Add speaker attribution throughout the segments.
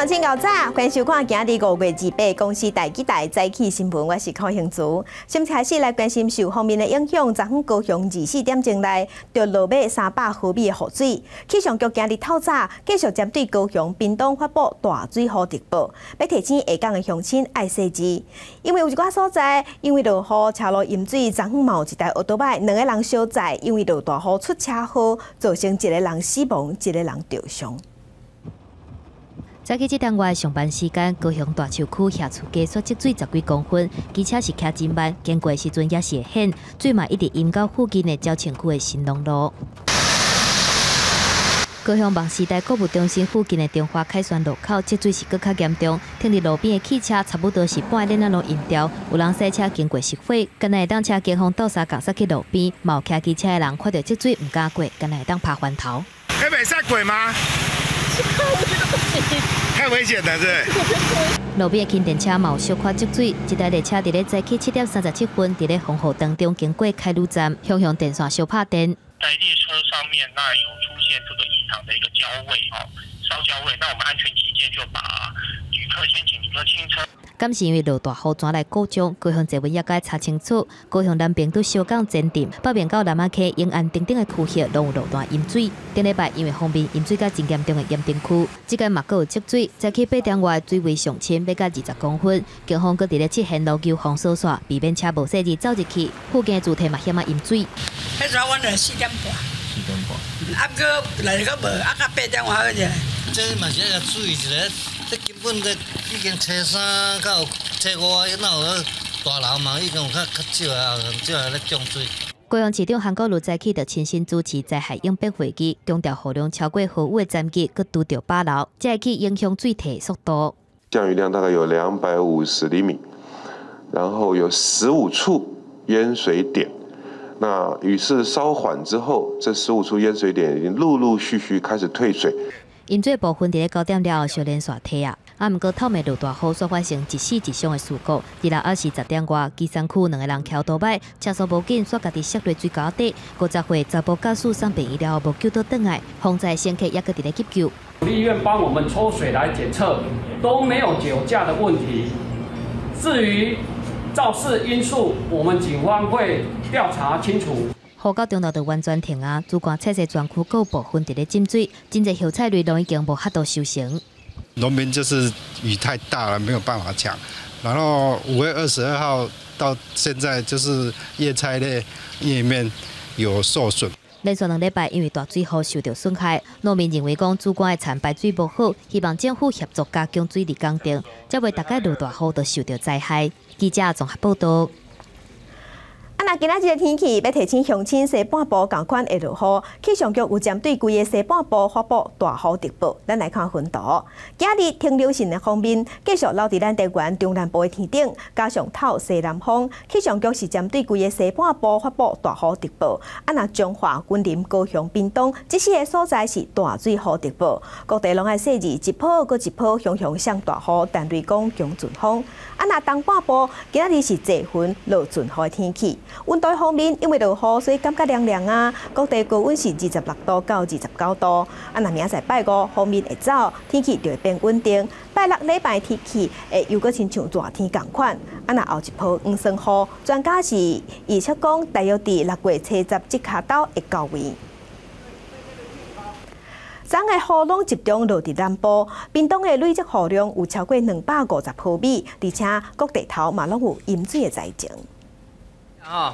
Speaker 1: 鄉親𠢕早，歡迎收看今日5月28公視第幾台早起新聞，我是柯興珠。先開始來關心受鋒面的影響，昨昏高雄24點鐘內就落欲300毫米的雨水。氣象局今日透早繼續針對高雄、屏東發布大水雨特報，欲提醒下港的鄉親愛細緻，因為有一寡所在因為落雨車路淹水，昨昏嘛有一台歐多擺兩個人相載，因為落大雨出車禍，造成一個人死亡，一個人著傷。
Speaker 2: 早起這點外上班時間，高雄大樹區霞厝街煞積水十幾公分，機車是騎真慢，經過時陣也是會顯，水嘛一直淹到附近的鳥松區的新農路。高雄夢時代購物中心附近的中華凱旋路口積水是閣較嚴重，停佇路邊的汽車差不多是半個鏈仔攏淹掉，有人駛車經過失火，敢若會當車警方鬥相共煞去路邊，嘛有騎機車的人看著積水毋敢過，敢若會當拍翻頭。
Speaker 3: 會袂使過嗎？
Speaker 4: 我覺得不行，
Speaker 3: 太危險了，是。
Speaker 2: 路邊的輕電車嘛有小可積水，一台列車佇咧早起7點37分，佇咧風雨當中經過開魯站，雄雄電線相拍電。
Speaker 5: 在列車上面，那有出現這個異常的一個焦味，哦，燒焦味。那我們安全起見，就把旅客先請旅客清車。
Speaker 2: 敢是因為落大雨轉來故障，高雄捷運也該查清楚。高雄南平對小港前鎮，北面到南仔溪、永安等等的區域，攏有路段淹水。頂禮拜因為鋒面淹水甲真嚴重的鹽埕區，這間嘛閣有積水，早起8點外水位上深，欲到20公分。警方閣佇咧切線路求封鎖線，避免車無細緻走入去。附近的住宅嘛險仔淹水。
Speaker 4: 彼時阮就4點半。
Speaker 6: 4點半。
Speaker 4: 啊，閣來閣無，啊，到8點外好者。
Speaker 6: 這嘛是愛注意一下，這根本這已經初三到初五，哪有大樓嘛已經有較較少啊，少來咧漲水。
Speaker 2: 高雄市長韓國瑜早起就親身主持災害應變會議，強調雨量超過豪雨的前日，閣拄著飽流，才會去影響水退速度。
Speaker 7: 降雨量大概有250厘米，然後有15處淹水點。那雨勢稍緩之後，這15處淹水點已經陸陸續續開始退水。
Speaker 2: 淹水部分佇咧9點了後小連續退啊，啊，毋過透暝落大雨，煞發生一死一傷的事故。二六暗時10點外，旗山區兩個人騎歐多擺，車速無緊，煞家己摔落水溝底。50歲查埔駕駛送病院了後無救倒轉來，風災乘客猶閣佇咧急救。
Speaker 8: 醫院幫我們抽水來檢測，都沒有酒駕的問題。至於肇事因素，我們警方會調查清楚。
Speaker 2: 雨到中晝就完全停啊！主幹菜市全區閣有部分佇咧浸水，真濟葉菜類攏已經無法度收成。
Speaker 9: 農民就是雨太大了，沒有辦法搶。然後5月22號到現在，就是葉菜類葉面有受損。
Speaker 2: 連續2禮拜因為大水雨受著損害，農民認為講主管的田排水無好，希望政府協助加強水利工程，才袂逐擺落大雨就受著災害。記者綜合報道。
Speaker 1: 啊，若今仔日的天氣，欲提醒鄉親西半部仝款會落雨，氣象局有針對規个西半部發布大雨特報。咱來看雲圖，今日停留性的鋒面繼續留佇咱台灣中南部的天頂，加上透西南風，氣象局是針對規个西半部發布大雨特報。啊，若彰化、雲林、高雄、屏東這四个所在是大水雨特報，各地攏愛細緻一波閣一波，雄雄上大雨，但雷公強陣風。啊，若東半部今仔日是濟雲落陣雨的天氣。溫度方面，因為落雨，所以感覺涼涼啊。各地高溫是26度到29度。啊，若明仔載拜五，鋒面會走，天氣就會變穩定。拜六禮拜天氣會猶閣親像熱天仝款。啊，若後一波黃霜雨，專家是預測講，大約佇6月初十這跤兜會到位。昨昏的雨攏集中落佇南部，屏東的累積雨量有超過250毫米，而且各地頭嘛攏有淹水的災情。
Speaker 10: 啊，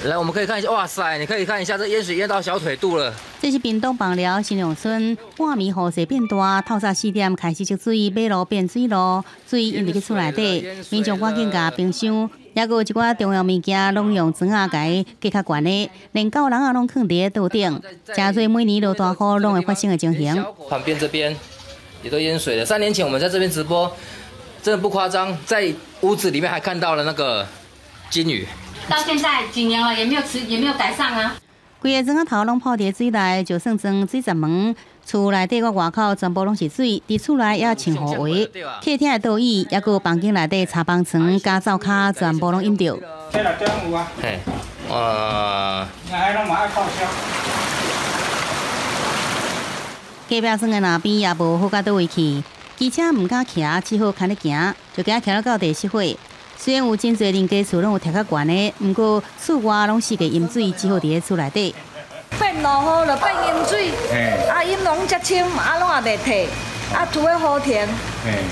Speaker 10: 來，我們可以看一下，哇塞，你可以看一下，這淹水淹到小腿肚了。
Speaker 11: 這是屏東枋寮新隆村，半暝雨勢變大，透早4點開始積水，馬路變水路，水淹入去厝內底，民眾趕緊共冰箱，猶閣有一寡重要物件攏用磚仔共隔較懸的，連狗人仔攏囥佇咧桌頂，誠濟每年落大雨攏會發生的情形。
Speaker 10: 旁邊這邊也都淹水了。3年前我們在這邊直播，真的不誇張，在屋子裡面還看到了那個鯨魚。
Speaker 12: 到現在幾年了，也沒有吃，也沒有改善啊。
Speaker 11: 規个磚仔頭攏泡佇水內，就算裝水閘門，厝內底佮外口全部攏是水，佇厝內也穿雨鞋。客廳的桌椅，猶閣有房間內底茶房床、加灶跤，全部攏淹著。
Speaker 13: 這內底有啊。
Speaker 10: 嘿，哇。
Speaker 13: 那彼攏嘛愛報銷。
Speaker 11: 隔壁庄的那邊也無好到佗位去。機車毋敢騎，只好牽咧行，就行騎到地熄火。雖然有真濟人家厝攏有疊較懸的，毋過厝外攏四界淹水，只好佇咧厝內底。
Speaker 14: 變落雨就變淹水，啊淹攏遮深，啊攏也袂退，啊除非雨停，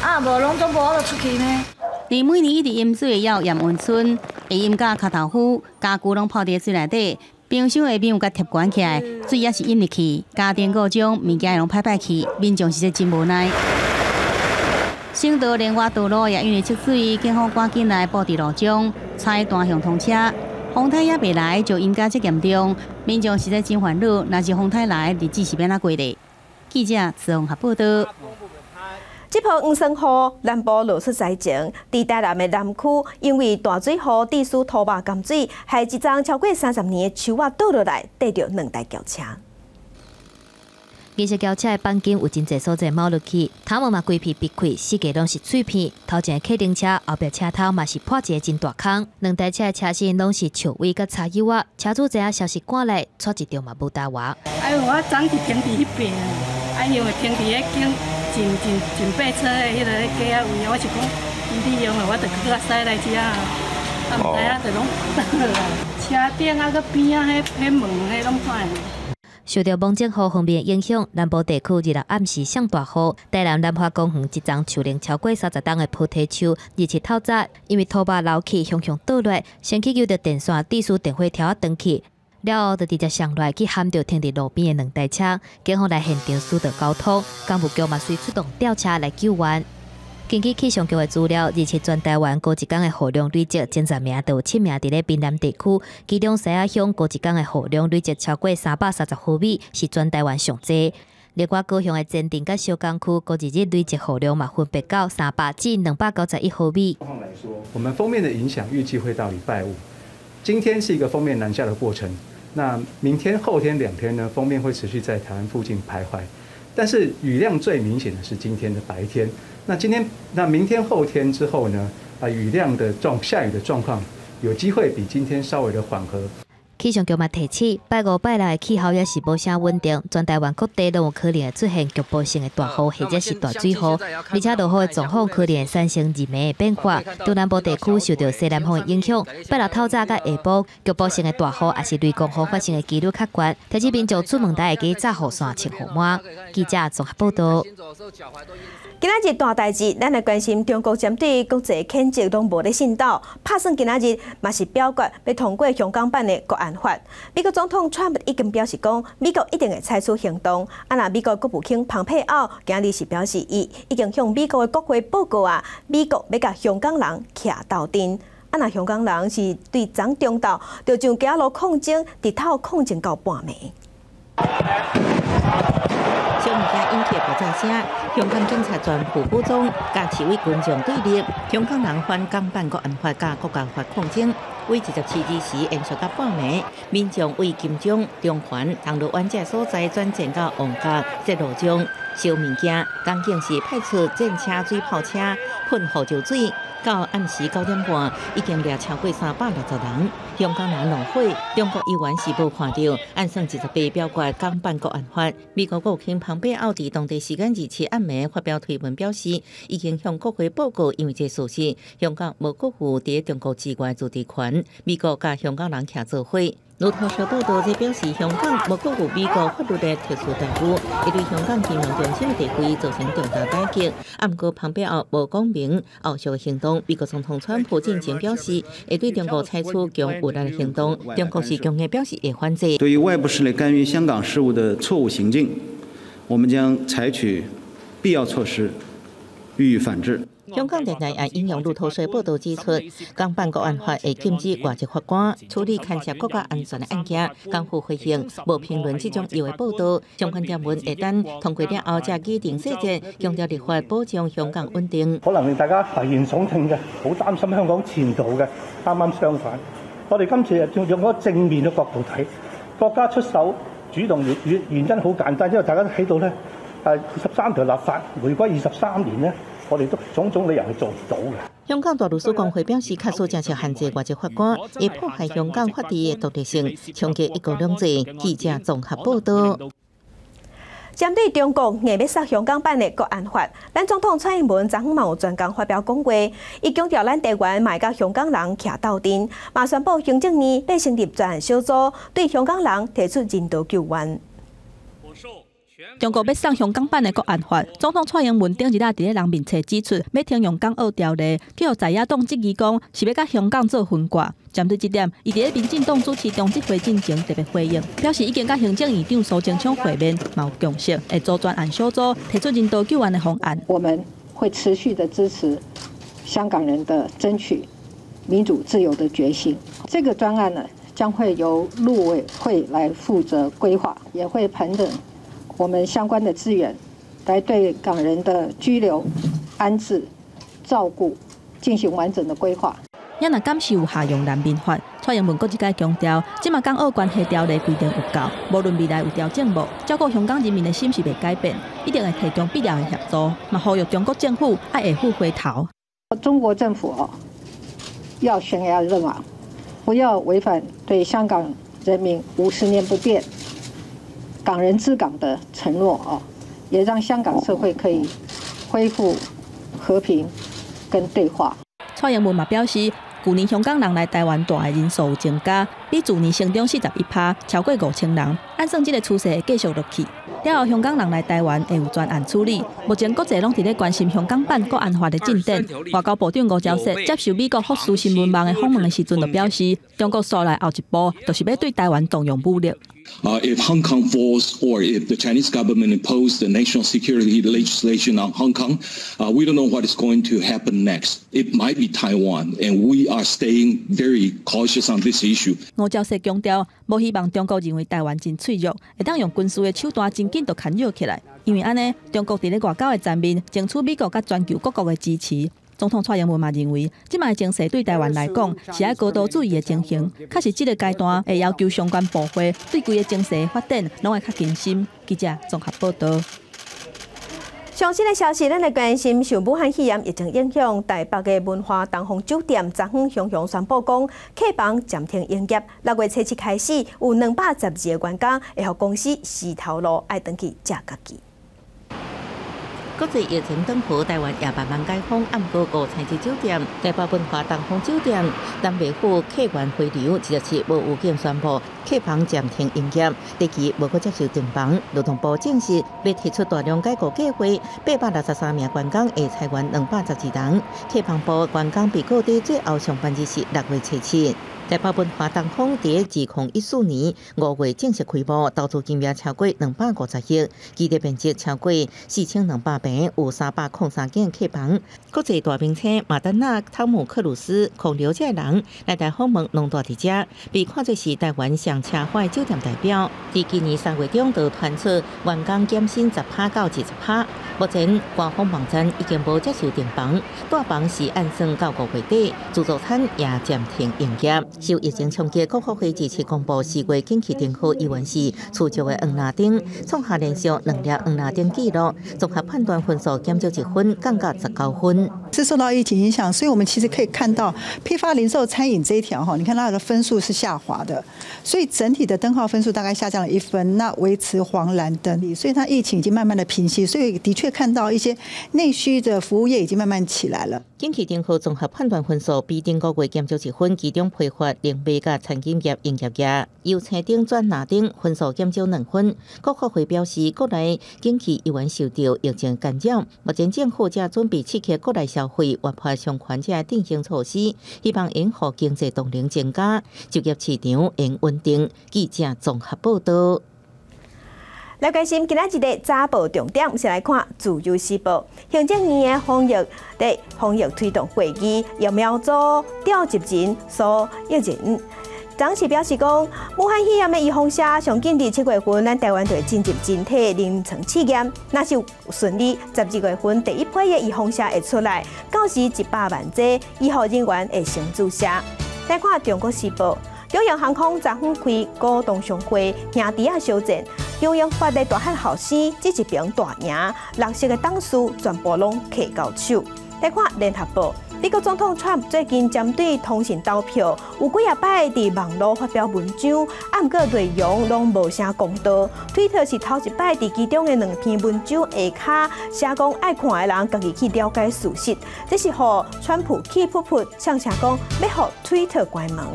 Speaker 14: 啊無攏總無法度出去呢。
Speaker 11: 佇每年一直淹水的有鹽塭村，會淹甲跤頭膚，家具攏泡佇水內底，冰箱下面有共疊懸起來，水也是淹入去，家電故障，物件攏歹歹去，民眾實在真無奈。省道連外道路也因為積水，警方趕緊來布置路障，拆單向通車。風颱猶未來就淹甲這嚴重，民眾實在真煩惱。若是風颱來，日子是欲按怎過咧？記者綜合報道。
Speaker 1: 這波黃酸雨南部落出災情，佇台南的南區，因為大水雨致使土壩乾水，害一叢超過30年的樹仔倒落來，硩著兩台轎車。
Speaker 2: 其實轎車的鈑金有真濟所在冒落去，頭毛嘛規片篦開，四界攏是碎片。頭前的客運車後壁車頭嘛是破一个真大空，兩台車的車身攏是樹尾佮柴油仔。車主知影消息趕來，𤆬一著嘛無焦活。
Speaker 15: 哎呦，我昨是停佇彼邊，啊，因為停佇彼間進爬車的彼個街仔位，我是講利用了，我就閣駛來遮，啊，毋知影就攏倒落來，車頂啊，閣邊仔彼門彼攏破。
Speaker 2: 受著芒種雨鋒面影響，南部地區二六暗時上大雨。台南南華公園一叢樹齡超過30冬的菩提樹，27透早因為土壩流去，向向倒落，先去揪著電線，致使電火條仔斷去，了後就直接摔落去，撼著停佇路邊的兩台車，警方來現場疏導交通，工務局嘛隨出動吊車來救援。根據氣象局的資料，27全台灣過一工的雨量累積前10名就有7名佇咧屏南地區，其中獅仔鄉過一工的雨量累積超過330毫米，是全台灣上濟。另外，高雄的前鎮佮小港區過一日累積雨量嘛分別到300至291毫米。
Speaker 16: 來說，我們鋒面的影響預計會到禮拜五。今天是一個鋒面南下的過程，那明天、後天兩天呢，鋒面會持續在台灣附近徘徊，但是雨量最明顯的是今天的白天。那今天、那明天、後天之後呢？雨量的下雨的狀況有機會比今天稍微的緩和。
Speaker 2: 氣象局嘛提醒，拜五、拜六的氣候也是無啥穩定，全台灣各地攏有可能會出現局部性的大雨或者是大水雨，而且落雨的狀況可能會產生日暝的變化。中南部地區受著西南風的影響，拜六透早佮下晡局部性的大雨抑是雷公雨發生的幾率較懸。提醒民眾出門愛會記紮雨傘、穿雨帽。記者綜合報道。
Speaker 1: 今仔日大代誌，咱來關心中國針對國際譴責攏無咧信道，拍算今仔日嘛是表決欲通過香港版的國安法。美國總統川普已經表示講，美國一定會採取行動。啊，若美國國務卿蓬佩奧今日是表示，伊已經向美國的國會報告啊，美國欲共香港人徛鬥陣。啊，若香港人是對昨中晝就上街路抗爭，直頭抗爭到半暝。
Speaker 17: 小物件引起爆炸聲，香港警察全副武裝，佮示威群眾對立，香港人反港版國安法佮國家法抗爭，為27時延續到半暝，民眾為金鐘、中環、銅鑼灣這所在轉戰到旺角、設路障、燒物件，港警是派出戰車、水炮車噴胡椒水。到暗時9點半，已經掠超過360人。香港人怒火，中國議員是無看著，按算28表決港版國安法。美國國務卿蓬佩奧佇當地時間27暗暝發表推文表示，已經向國會報告，因為這事實，香港無閣有佇中國之外自治權。美國佮香港人徛做伙。路透社報道，這表示香港無閣有美國法律的特殊待遇，會對香港金融中心的地位造成重大打擊。啊，毋過蓬佩奧無講明後續的行動。美國總統川普進前表示，會對中國採取強有力的行動。中國是強硬表示會反制。
Speaker 18: 對於外部勢力干預香港事務的錯誤行徑，我們將採取必要措施予以反制。
Speaker 17: 香港電台也引用路透社報道指出，港版國安法會禁止外籍法官處理牽涉國家安全的案件。港府回應無評論這種有的報道，相關條文會等通過了後才擬定細節，強調立法保障香港穩定。
Speaker 13: 可能令大家危言聳聽嘅，好擔心香港前途嘅，啱啱相反，我哋今次係用嗰個正面嘅角度睇，國家出手主動原因好簡單，因為大家都睇到咧，23條立法回歸23年呢。我哋都種種理由係做唔到嘅。
Speaker 17: 香港大律師公會表示，確實政策限制外籍法官，會破壞香港法治的獨立性，衝擊一國兩制。記者綜合報道。
Speaker 1: 針對中國硬欲殺香港版的國安法，咱總統蔡英文昨昏嘛有專工發表講話，伊強調咱台灣嘛會佮香港人徛鬥陣，嘛宣布行政院欲成立專案小組，對香港人提出人道救援。
Speaker 19: 中國欲送香港版的國安法，總統蔡英文頂日仔佇咧人面冊指出，欲停用港澳條例，予在野黨質疑講是欲佮香港做分割。針對這點，伊佇咧民進黨主持中執會進前特別回應，表示已經佮行政院長蘇貞昌會面，嘛有共識，會組專案小組提出人道救援的方案。
Speaker 20: 我們會持續的支持香港人的爭取民主自由的決心。這個專案呢，將會由陸委會來負責規劃，也會盤整我們相關的資源，來對港人的居留、安置、照顧進行完整的規劃。
Speaker 19: 也若敢是有下用難民法，蔡英文閣一擺強調，這馬港澳關係條例規定有夠，無論未來有調整無，照顧香港人民的心是袂改變，一定會提供必要的協助，嘛呼籲中國政府愛下斧回頭。
Speaker 20: 中國政府哦，要懸崖勒馬，不要違反對香港人民50年不變、港人治港的承諾哦，也讓香港社會可以恢復和平跟對話。
Speaker 19: 蔡英文嘛表示，舊年香港人來台灣蹛的人數有增加，比去年成長41%，超過5000人。按算這个趨勢會繼續落去。了後，香港人來台灣會有專案處理。目前國際攏佇咧關心香港版國安法的進展。外交部長吳釗燮接受美國福斯新聞網的訪問的時陣，就表示，中國紲來後一步，就是欲對台灣動用武力。
Speaker 21: If Hong Kong falls or if the Chinese government impose the national security legislation on Hong Kong, we don't know what is going to happen next. It might be Taiwan, and we are staying very cautious on this issue.
Speaker 19: 吳釗燮強調，無希望中國認為台灣真脆弱，會當用軍事的手段真緊就牽擾起來。因為按呢，中國佇咧外交的層面爭取美國佮全球各國的支持。總統蔡英文嘛認為，這擺情勢對台灣來講是愛高度注意的情形。確實，這个階段會要求相關部會對規个情勢的發展攏愛較謹慎。記者綜合報導。
Speaker 1: 上新的消息，咱來關心受武漢肺炎疫情影響，台北的文華東方酒店昨昏雄雄宣布講，客房暫停營業。6月初7開始，有212個員工會予公司辭頭路，愛轉去食家己。
Speaker 17: 國際疫情當予台灣也慢慢解封，毋過五星級酒店、台北文華東方酒店、南美府客源回流，27無預警宣布客房暫停營業，短期無閣接受訂房。勞動部證實，欲提出大量解僱計劃，863名員工會裁員212人。客房部員工被告知最後上班日是6月初7。台北文華東方佇2014年5月正式開幕，投資金額超過250億，基地面積超過4200坪，有303間客房。國際大明星馬丹娜、湯姆克魯斯、孔劉這人來台訪問，攏蹛佇遮，被看作是台灣上奢華的酒店代表。佇今年3月中就傳出員工減薪10%到20%。目前官方網站已經無接受訂房，大房是按算到5月底，自助餐也暫停營業。受疫情衝擊，國發會27公布4月景氣燈號依然是持續的黃藍燈，創下連續兩粒黃藍燈紀錄。綜合判斷分數減少1分，降到19分。
Speaker 22: 是受到疫情影響，所以我們其實可以看到批發、零售、餐飲這一條哈，你看它的分數是下滑的，所以整體的燈號分數大概下降了1分，那維持黃藍燈。所以它疫情已經慢慢的平息，所以的確看到一些內需的服務業已經慢慢起來了。
Speaker 17: 景氣燈號綜合判斷分數比頂個月減少1分，其中批發、零賣佮餐飲業營業額由青燈轉藍燈，分數減少2分。國發會表示，國內景氣依然受到疫情干擾，目前政府正準備刺激國內消費、活潑相關這振興措施，希望能予經濟動能增加，就業市場會穩定。記者綜合報導。
Speaker 1: 來關心今仔日的早報重點，先來看《自由時報》行政院的防疫推動會議，疫苗組召集人蘇益仁，當時表示講，武漢肺炎的預防射上緊佇7月份，咱台灣就會進入人體臨床試驗，若是順利，12月份第一批的預防射會出來，到時100萬劑醫護人員會先注射。來看《中國時報》。長榮航空昨昏開股東上會，兄弟仔相戰，長榮發的大漢後生，這一爿大贏，六十個董事全部攏挾到手。來看聯合報，美國總統川普最近針對通訊投票，有幾仔擺佇網路發表文章，啊，毋過內容攏無啥公道。推特是頭一擺佇其中的兩篇文章下跤寫講愛看的人家己去了解事實，這是予川普氣噗噗，嗆聲講欲予推特關門。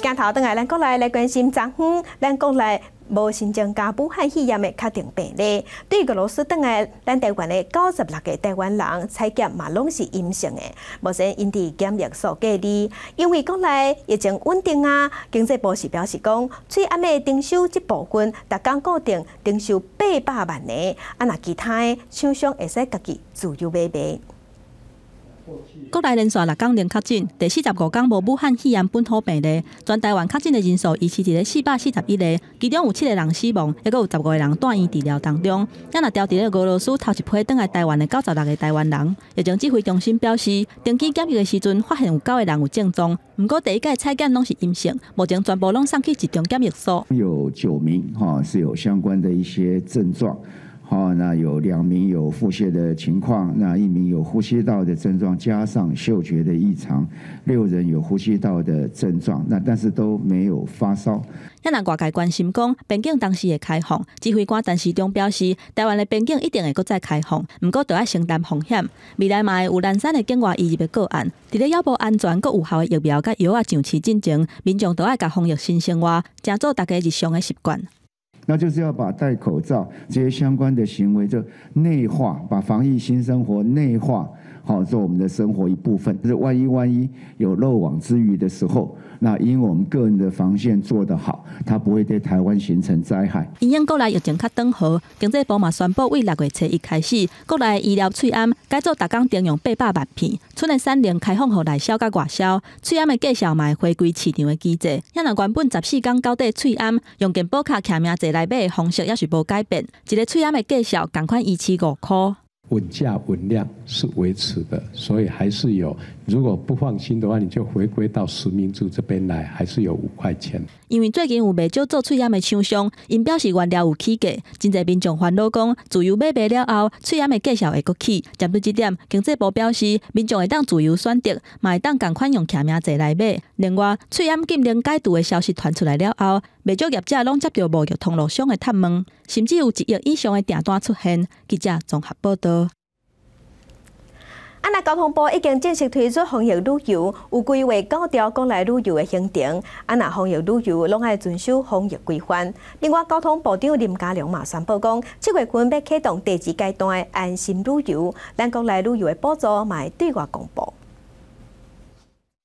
Speaker 1: 鏡頭轉來咱國內來關心昨昏，咱國內無新增加武漢肺炎的確定病例。對俄羅斯轉來咱台灣的96個台灣人採檢嘛攏是陰性的，目前𪜶佇檢疫所隔離。因為國內疫情穩定啊，經濟部是表示講，喙罨的徵收這部分，逐工固定徵收800萬个，啊若其他的廠商會使家己自由買賣。
Speaker 19: 國內連續6工零確診，第45工無武漢肺炎本土病例，全台灣確診的人數維持佇咧441個，其中有7個人死亡，猶閣有15個人住院治療當中。也若調佇咧俄羅斯頭一批轉來台灣的96個台灣人，疫情指揮中心表示，登機檢疫的時陣發現有9個人有症狀，毋過第一擺採檢攏是陰性，目前全部攏送去集中檢疫所。
Speaker 3: 有9名哈是有相關的一些症狀。哦，那有2名有腹瀉的情況，那1名有呼吸道的症狀，加上嗅覺的異常，6人有呼吸道的症狀，那但是都沒有發燒。
Speaker 19: 也若外界關心講邊境當時會開放，指揮官陳時中表示，台灣的邊境一定會閣再開放，毋過著愛承擔風險。未來嘛會有零散的境外移入的個案，佇咧猶無安全閣有效的疫苗佮藥仔上市進前，民眾著愛共防疫新生活，成做大家日常的習慣。
Speaker 3: 那就是要把戴口罩這些相關的行為就內化，把防疫新生活內化，好做我們的生活一部分。就是萬一有漏網之魚的時候，那因為我們個人的防線做得好，它不會對台灣形成災害。
Speaker 19: 因應國內疫情較轉好，經濟部嘛宣布，為6月初一開始，國內醫療喙罨改做逐工徵用800萬片，賰的產能開放予內銷佮外銷，喙罨的價數嘛會回歸市場的機制。也若原本14工九塊喙罨用健保卡簽名坐來買的方式，也是無改變。一个喙罨的價數仝款維持5箍。
Speaker 5: 穩價穩量是維持的，所以還是有。如果不放心的話，你就回歸到實名制這邊來，還是有5塊錢。
Speaker 19: 因為最近有袂少做喙罨的廠商，𪜶表示原料有起價，真濟民眾煩惱講，自由買賣了後，喙罨的價數會閣起。針對這點，經濟部表示，民眾會當自由選擇，嘛會當仝款用簽名坐來買。另外，喙罨禁令解除的消息傳出來了後，袂少業者攏接著貿易通路商的探問，甚至有1億以上的訂單出現。記者綜合報導。
Speaker 1: 啊，那交通部已經正式推出防疫旅遊，有規劃9條國內旅遊的行程。啊，若防疫旅遊攏愛遵守防疫規範。另外，交通部長林佳龍嘛宣布講，7月份欲啟動第二階段的安心旅遊，咱國內旅遊的補助嘛會對外公布。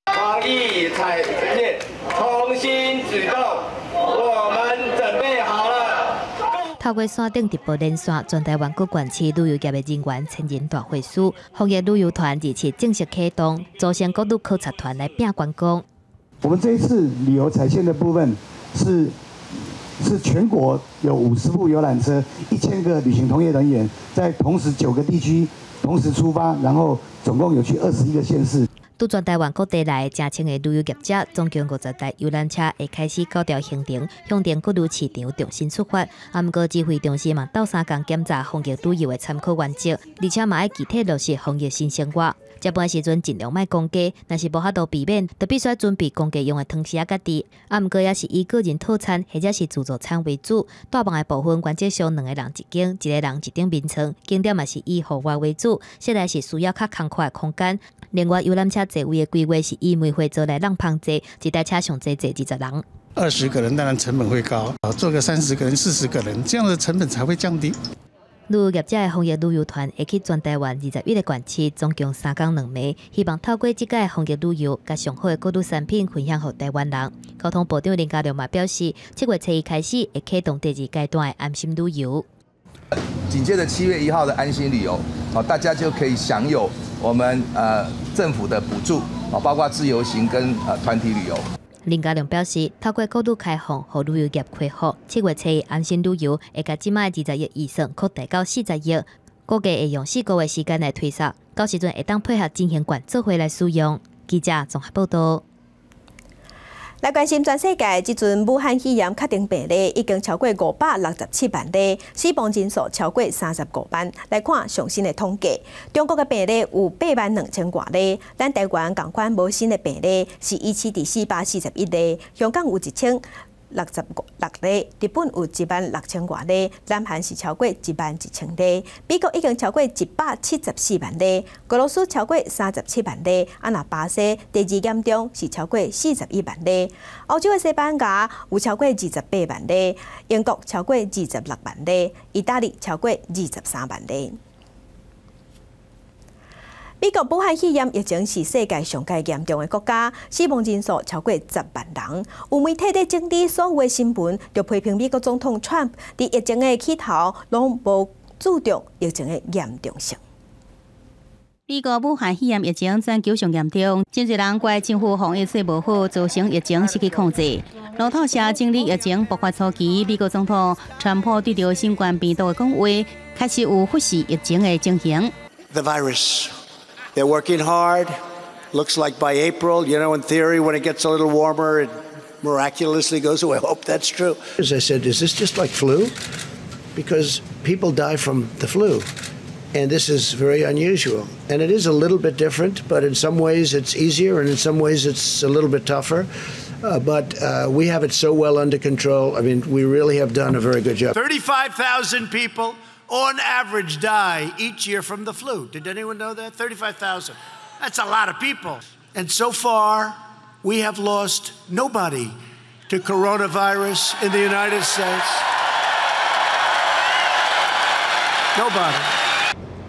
Speaker 23: 防疫產業重新啟動，我們準備好了。
Speaker 2: 透過山頂直播連線，全台灣各縣市旅遊業的人員千人大會師，防疫旅遊團日前正式啟動，組成國旅考察團來拼觀光。
Speaker 24: 我們這一次旅遊踩線的部分是全國有50部遊覽車，1000個旅行同業人員，在同時9個地區同時出發，然後總共有去21個縣市。
Speaker 2: 對全台灣各地來誠千个旅遊業者，總共50台遊覽車會開始九條行程，向著國旅市場重新出發。啊，毋過指揮中心嘛鬥相共檢查防疫旅遊的參考原則，而且嘛愛具體落實防疫新生活。食飯時陣盡量莫講價，若是無法度避免，就必須準備公家用的湯匙仔佮匙。啊，毋過也是以個人套餐或者是自助餐為主。帶飯的部分原則上2個人一間，1個人一張眠床。景點嘛是以戶外為主，室內是需要較空闊的空間。另外，遊覽車座位的規劃是以梅花座來讓旁坐，一台車上濟坐20人。
Speaker 9: 20個人當然成本會高，坐個30個人、40個人，這樣的成本才會降低。
Speaker 2: 旅遊業者的防疫旅遊團會去全台灣21個縣市，總共3工2暝，希望透過這擺防疫旅遊，共上好的國旅產品分享予台灣人。交通部長林佳龍嘛表示，7月初一開始會啟動第二階段的安心旅遊。
Speaker 25: 緊接著7月1號的安心旅遊，大家就可以享有我們政府的補助，包括自由行跟團體旅遊。
Speaker 2: 林佳龍表示，透過國旅開放，予旅遊業恢復。7月初一安心旅遊會共這擺20億預算擴大到40億，估計會用4個月時間來推銷，到時陣會當配合振興券做伙來使用。記者綜合報導。
Speaker 1: 來關心全世界，這陣武漢肺炎確診病例已經超過567萬例，死亡人數超過35萬。來看上新的統計，中國的病例有8萬2千外例，咱台灣仝款無新的病例，是維持佇441例，香港有1066例，日本有1萬6千外例，南韓是超過1萬1千例，美國已經超過174萬例，俄羅斯超過37萬例，啊若巴西第二嚴重是超過41萬例，歐洲的西班牙有超過28萬例，英國超過26萬例，意大利超過23萬例。美國武漢肺炎疫情是世界上蓋嚴重的國家，死亡人數超過10萬人。有媒體佇整理所有的新聞，就批評美國總統川普佇疫情的起頭攏無注重疫情的嚴重性。
Speaker 11: 美國武漢肺炎疫情全球上嚴重，真濟人怪政府防疫做無好，造成疫情失去控制。路透社整理疫情爆發初期，美國總統川普對著新冠病毒的講話，確實有忽視疫情的情形。
Speaker 4: The virus. They're working hard. Looks like by April, in theory, when it gets a little warmer, it miraculously goes away. I hope that's true. As I said, is this just like flu? Because people die from the flu. And this is very unusual. And it is a little bit different, but in some ways it's easier, and in some ways it's a little bit tougher. But we have it so well under control. I mean, we really have done a very good job.
Speaker 6: 35,000 people on average die each year from the flu. Did anyone know that? 35,000. That's a lot of people. And so far, we have lost nobody to coronavirus in the United States. Nobody.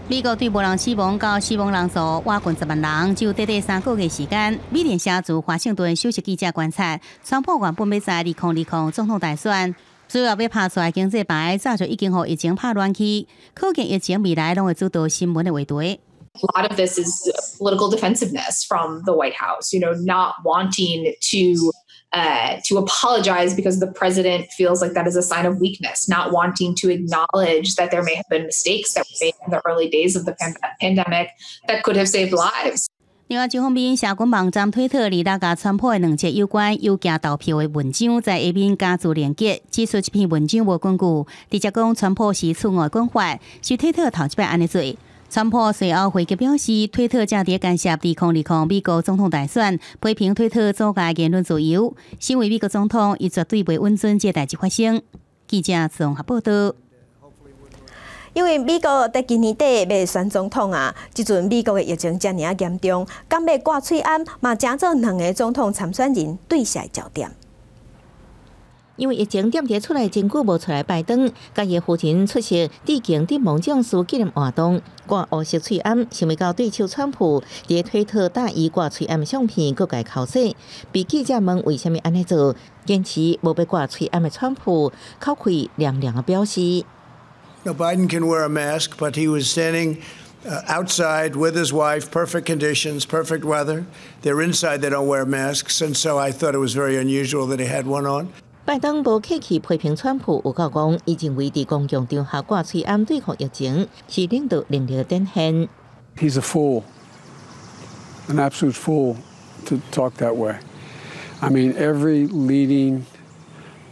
Speaker 11: 美國對無人死亡到死亡人數倚近10萬人，只有短短3個月時間。美聯社駐華盛頓首席記者觀察，川普原本欲在2020總統大選，主要欲拍出來經濟牌，早就已經予疫情拍亂去，可見疫情未來攏會主導新聞的話題。
Speaker 7: A lot of this is political defensiveness from the White House, not wanting to apologize because the president feels like that is a sign of weakness, not wanting to acknowledge that there may have been mistakes that were made in the early days of the pandemic that could have saved lives.
Speaker 11: 另外一方面，社群網站推特二六共川普的兩則有關郵寄投票的文章在下面加注連結，指出這篇文章無根據，直接講川普是錯誤的講法，是推特頭一擺按呢做。川普隨後回擊表示，推特正佇干涉2020美國總統大選，批評推特阻礙言論自由。身為美國總統，伊絕對袂允准這代誌發生。記者綜合報道。
Speaker 1: 因為美國佇今年底欲選總統啊，這陣美國的疫情遮爾仔嚴重，敢欲掛喙罨嘛，成做兩个總統參選人對峙的焦點。
Speaker 17: 因為疫情踮佇厝內真久無出來，拜登佮伊夫人出席致敬陣亡將士紀念活動，掛烏色喙罨，想袂到對手川普佇推特打伊掛喙罨相片，閣共剾洗。被記者問為啥物按呢做，堅持無欲掛喙罨的川普，口氣涼涼的表示。
Speaker 6: No, Biden can wear a mask, but he was standing outside with his wife, perfect conditions, perfect weather. They're inside, they don't wear masks, and so I thought it was very unusual that he had one on.
Speaker 17: 拜登無客氣批評川普，有夠講，伊認為佇公共場合掛喙罨對抗疫情是領導能力的展現。
Speaker 8: He's a fool, an absolute fool to talk that way. I mean, every leading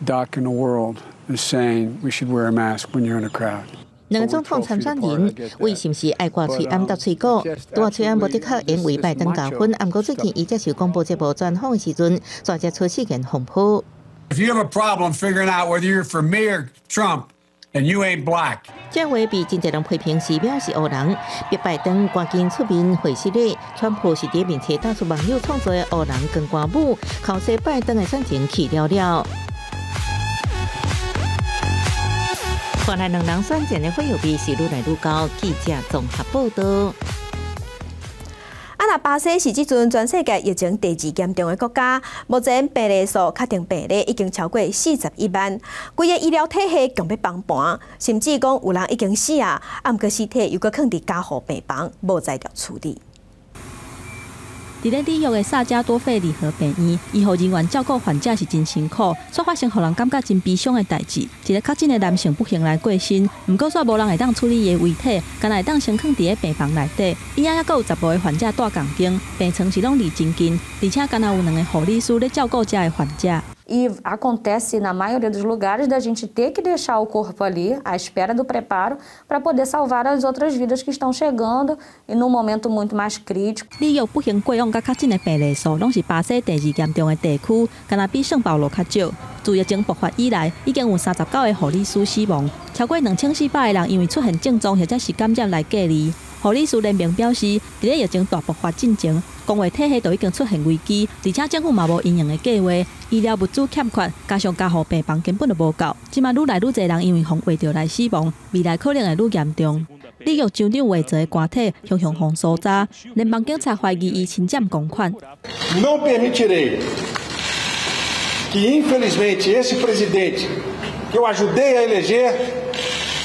Speaker 8: doc in the world is saying we should wear a mask when you're in a crowd.
Speaker 17: 兩个總統參選人為是毋是愛掛喙罨搭喙鼓？掛喙罨無的確因為拜登加分，毋過最近伊接受廣播節目專訪的時陣，煞揭出事件風波。
Speaker 8: If you have a problem figuring out whether you're for me or Trump, then you ain't black.
Speaker 17: 這話被真濟人批評是藐視黑人，逼拜登趕緊出面回失禮。川普是佇面冊打出網友創作的黑人鋼管舞，剾洗拜登的選情去了了。看來兩人選戰的火藥味是愈來愈高。記者綜合報道。
Speaker 1: 啊，若巴西是這陣全世界疫情第二嚴重的國家，目前病例數確定病例已經超過41萬，規个醫療體系強欲崩盤，甚至講有人已經死啊，啊，毋過屍體猶閣囥佇加護病房，無才調處理。
Speaker 19: 佇咧紐約的薩加多費利河病院，醫護人員照顧患者是真辛苦，煞發生予人感覺真悲傷的代誌。一个確診的男性不幸來過身，毋過煞無人會當處理伊的遺體，干焦會當先囥佇咧病房內底。醫院猶閣有15个患者蹛仝間，病床是攏離真近，而且干焦有兩个護理師咧照顧遮的患者。
Speaker 10: E acontece na maioria dos lugares da gente ter que deixar o corpo ali à espera do preparo para poder salvar as outras vidas que estão chegando e num momento muito mais crítico.
Speaker 19: 紐約不幸過往佮確診的病例數，攏是巴西第二嚴重的地區，干焦比聖保羅較少。自疫情爆發以來，已經有39個護理師死亡，超過2400個人因為出現症狀或者是感染來隔離。護理師聯盟表示，佇咧疫情大爆發進前，公衛體系就已經出現危機，而且政府嘛無因應的計劃，醫療物資欠缺，加上加護病房根本就無夠，這馬愈來愈濟人因為予畫著來死亡，未來可能會愈嚴重。紐約州長懷澤的官體雄雄予搜查，聯邦警察懷疑伊侵佔公款。
Speaker 12: Não permitirei que infelizmente esse presidente que eu ajudei a eleger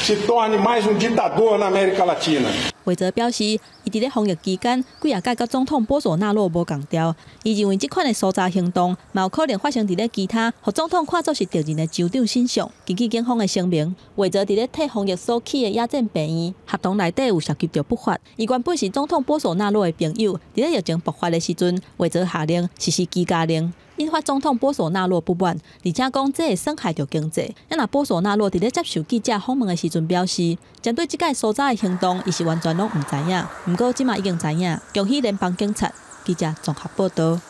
Speaker 12: se torne mais um ditador na América Latina。
Speaker 19: 懷澤表示，伊佇咧防疫期間幾若擺佮總統波索納洛無仝調，伊認為這款的搜查行動，嘛有可能發生佇咧其他予總統看作是敵人的州長身上。根據警方的聲明，懷澤佇咧替防疫所起的野戰病院合同內底有涉及著不法。伊原本是總統波索納洛的朋友，佇咧疫情爆發的時陣，懷澤下令實施居家令。引發總統波索納洛不滿，而且講這會損害著經濟。啊若波索納洛佇咧接受記者訪問的時陣表示，針對這擺搜查的行動，伊是完全攏毋知影。毋過這馬已經知影，恭喜聯邦警察。記者綜合報導。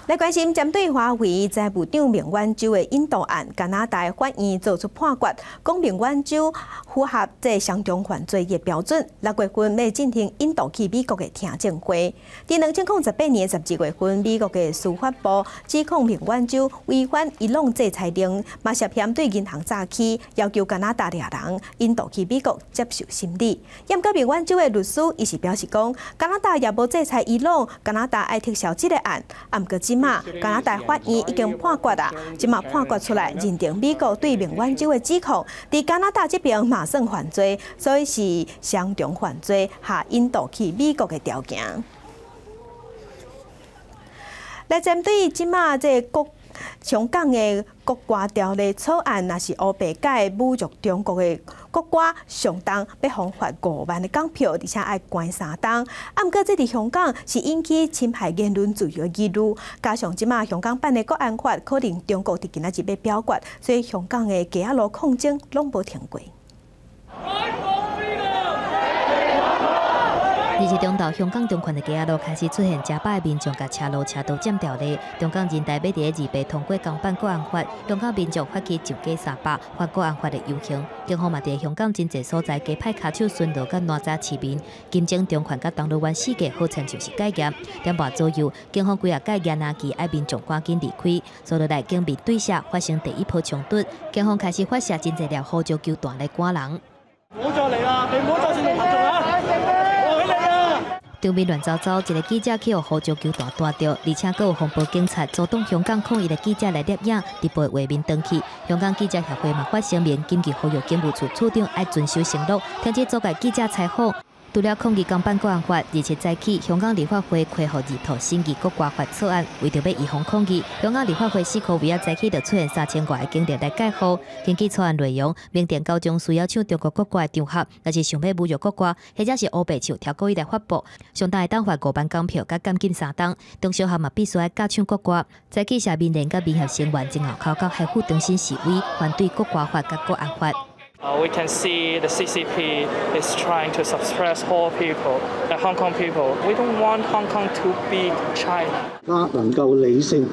Speaker 1: 來關心針對華為財務長孟晚舟的引渡案，加拿大法院做出判決，講孟晚舟符合這雙重犯罪的標準，6月份欲進行引渡去美國的聽證會。佇2018年12月份，美國的司法部指控孟晚舟違反伊朗制裁令，嘛涉嫌對銀行詐欺，要求加拿大掠人引渡去美國接受審理。毋過孟晚舟的律師伊是表示講，加拿大也無制裁伊朗，加拿大愛撤銷這个案。啊，毋過這馬加拿大法院已經判決啊，這馬判決出來認定美國對孟晚舟的指控，佇加拿大這邊嘛算犯罪，所以是雙重犯罪下引渡去美國的條件。來針對這馬這個國香港的國歌條例草案，若是烏白改侮辱中國的國歌，上重欲予罰5萬的港票，而且愛關3冬。啊，毋過這佇香港是引起侵害言論自由的疑慮，加上這馬香港版的國安法，可能中國佇今仔日欲表決，所以香港的街仔路抗爭攏無停過。
Speaker 2: 二日中晝，香港中環的街仔路開始出現成百的民眾，共車路車道佔掉咧。中港人大欲佇咧28通過港版國安法，香港民眾發起上街300反國安法的遊行。警方嘛佇香港真濟所在加派跤手巡邏佮攔查市民。金鐘、中環佮銅鑼灣四界好親像是戒嚴。點半左右，警方幾仔架揚拉機愛民眾趕緊離開。紲落來警民對峙發生第一波衝突，警方開始發射真濟粒胡椒球彈來趕人。
Speaker 23: 唔好再嚟啦！你唔好再煽動群眾啊！
Speaker 2: 場面亂糟糟，一个記者去予胡椒球彈彈著，而且閣有防暴警察阻擋香港抗議的記者來攝影，直播畫面轉去。香港記者協會嘛發聲明，緊急呼籲警務處處長愛遵守承諾，停止阻礙記者採訪。除了抗議港版國安法，27早起，香港立法會開予二讀審議國歌法草案，為著欲預防抗議，香港立法會四箍圍仔早起就出現3000外个警力來戒護。根據草案內容，明定九種需要唱中國國歌的場合，若是想欲侮辱國歌，或者是烏白唱超過伊來發布，上重會當罰5萬港票，佮監禁3冬。中小學嘛必須愛教唱國歌。早起社民連佮民協成員前後口到海富中心示威，反對國歌法佮國安法。
Speaker 14: We can see the CCP is trying to suppress all people, the Hong Kong people. We don't want Hong Kong to be China.
Speaker 13: 家能夠理性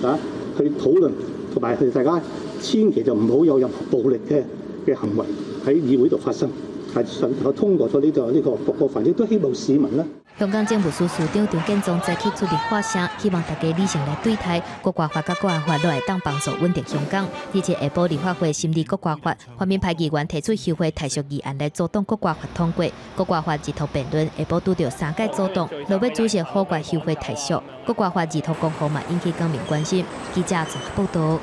Speaker 13: 啊去討論，同埋係大家千祈就唔好有任何暴力嘅行為喺議會度發生，係能夠通過咗呢個國歌法，亦都希望市民呢。
Speaker 2: 香港政務司司長張建宗早起出面發聲，希望大家理性來對待國歌法佮國安法，攏會當幫助穩定香港。而且下晡立法會審理國歌法，泛民派議員提出休會待續議案來阻擋國歌法通過。國歌法二讀辯論下晡拄著三屆阻擋，落尾主席否決休會待續。國歌法二讀公投嘛引起港民關心。記者綜合報導。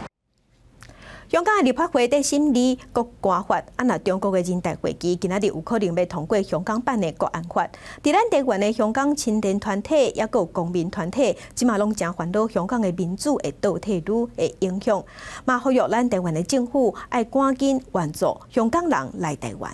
Speaker 1: 香港的立法會佇審理國歌法，啊若中國的人大會議今仔日有可能欲通過香港版的國安法。佇咱台灣的香港青年團體，抑閣有公民團體，這馬攏誠煩惱香港的民主會倒退嚕的影響，嘛呼籲咱台灣的政府愛趕緊援助香港人來台灣。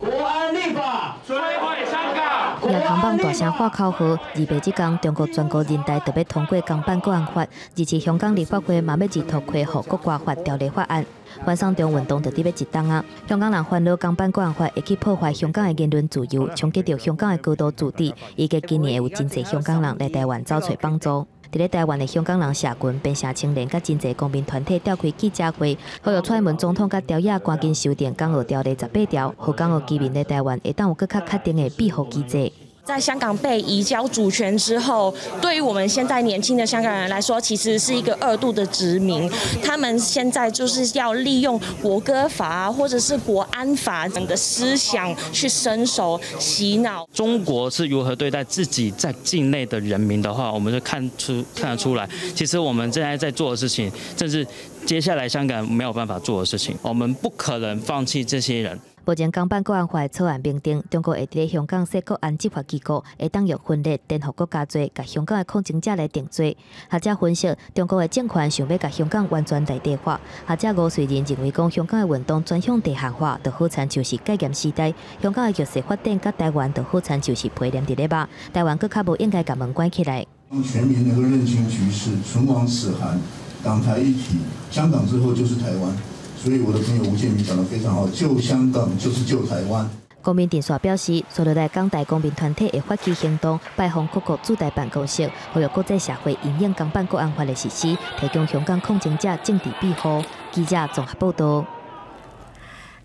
Speaker 23: 國安立法，摧毀香港。
Speaker 2: 舉扛棒大聲喊口號，28這工，中國全國人大就欲通過港版國安法，而且香港立法會嘛欲入頭恢復國歌法條例法案。反送中運動就佇欲一冬啊！香港人煩惱港版國安法會去破壞香港的言論自由，衝擊著香港的高度自治，預計今年會有真濟香港人來台灣走揣幫助。佇咧台灣的香港人社群、邊城青年佮真濟公民團體召開記者會，呼籲蔡英文總統佮朝野趕緊修訂港澳條例18條，予港澳居民佇台灣會當有閣較確定的庇護機制。
Speaker 15: 在香港被移交主權之後，對於我們現在年輕的香港人來說，其實是一個二度的殖民。他們現在就是要利用國歌法或者是國安法等的思想去伸手洗腦。
Speaker 14: 中國是如何對待自己在境內的人民的話，我們就看得出來。其實我們現在在做的事情，正是接下來香港沒有辦法做的事情。我們不可能放棄這些人。
Speaker 2: 目前港版國安法草案明定，中國會佇咧香港設國安執法機構，會當用分裂、顛覆國家罪，共香港的抗爭者來定罪。學者分析，中國的政權想欲共香港完全內地化。學者吳瑞仁認為，講香港的運動轉向地下化，就好親像是戒嚴時代；香港的局勢發展，佮台灣就好親像是皮黏佇咧肉，台灣閣較無應該共門關起來。
Speaker 16: 全民能夠認清局勢，唇亡齒寒，港台一體，香港之後就是台灣。所以我的朋友吳建民講得非常好，救香港就是救台灣。
Speaker 2: 公民陣線表示，接落來港台公民團體會發起行動，拜訪各國駐台辦公室，呼籲國際社會因應港版國安法的實施，提供香港抗爭者政治庇護。記者綜合報道。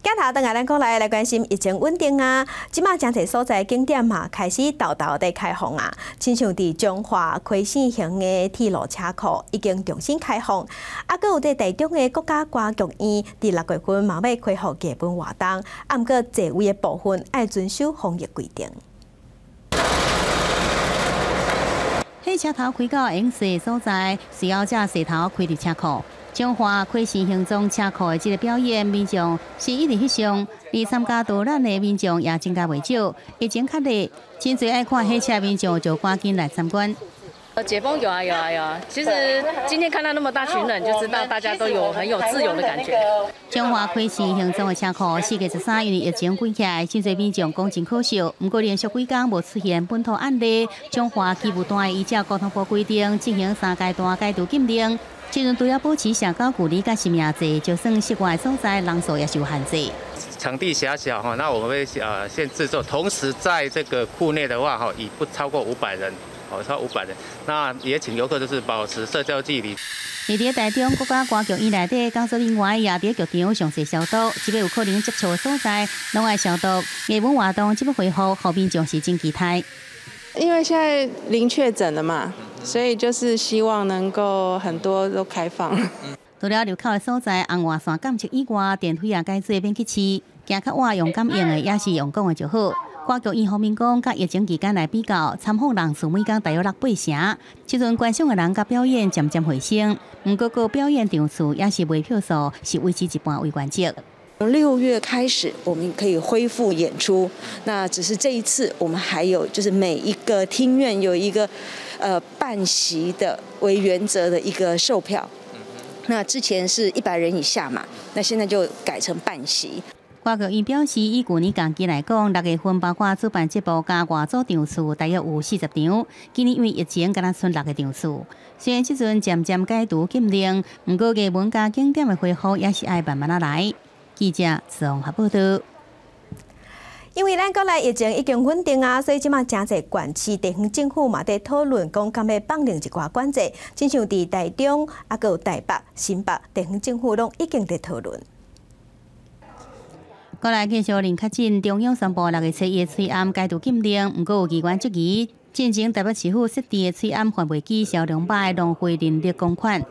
Speaker 1: 鏡頭轉來咱國內來關心疫情穩定啊，這馬誠濟所在景點嘛開始沓沓佇開放啊，親像佇彰化溪線行的鐵路車庫已經重新開放，啊，閣有佇台中的國家歌劇院，佇6月份嘛欲恢復藝文活動，啊，毋過座位的部分愛遵守防疫規定。
Speaker 11: 火車頭開到會用踅所在，隨後才踅頭開入車庫。彰化溪線行蹤車庫的這个表演，民眾是一直翕相，而參加導覽的民眾也增加袂少。疫情較熱，真濟愛看火車民眾就趕緊來參觀。
Speaker 18: 解封有啊有啊有啊！其實今天看到那麼大群人，就知道大家都有很有自由的感覺。
Speaker 11: 彰化溪線行蹤的車庫，4月13因為疫情關起來，真濟民眾講真可惜。毋過連續幾工無出現本土案例，彰化機務段依照交通部規定進行3階段解除禁令。這陣除了保持社交距離佮實名制，就算室外所在人數也是有限制。
Speaker 20: 場地狹小哈，那我們會限制做，同時在這個庫內的話哈，以不超過500人，哦，超500人，那也請遊客就是保持社交距離。
Speaker 11: 佇咧台中國家歌劇院內底，工作人員也佇劇場詳細消毒，這欲有可能接觸的所在，攏愛消毒。藝文活動這欲恢復，予民眾是真期待。
Speaker 21: 因為現在零確診了嘛。所以就是希望能夠很多都開放。
Speaker 11: 除了入口的所在，紅外線監測以外，電費也改做免去試。行較晚用感應的，抑是用講的就好。歌劇院方面講，佮疫情期間來比較，參訪人數每工大約6、8成。這陣觀賞的人佮表演漸漸回升，毋過各表演場次抑是賣票數是維持一半為原則。
Speaker 26: 從6月開始，我們可以恢復演出。那只是這一次，我們還有就是每一個廳院有一個半席的為原則的一個售票。那之前是100人以下嘛，那現在就改成半席。
Speaker 11: 歌劇院表示，以舊年同期來講，6月份包括主辦節目佮外組場次，大約有40場。今年因為疫情，敢若賰6個場次。雖然這陣漸漸解除禁令，毋過藝文佮景點的恢復也是愛慢慢仔來。記者綜合報道。
Speaker 1: 因為咱國內疫情已經穩定啊，所以這馬誠濟縣市地方政府嘛佇討論講，敢欲放寬一寡管制，親像佇台中、啊，閣有台北、新北地方政府攏已經佇討論。
Speaker 11: 國內繼續零確診，中央宣布6月7日喙罨解除禁令，毋過有議員質疑，進前台北市府設置的喙罨販賣機銷量歹，浪費人力公款。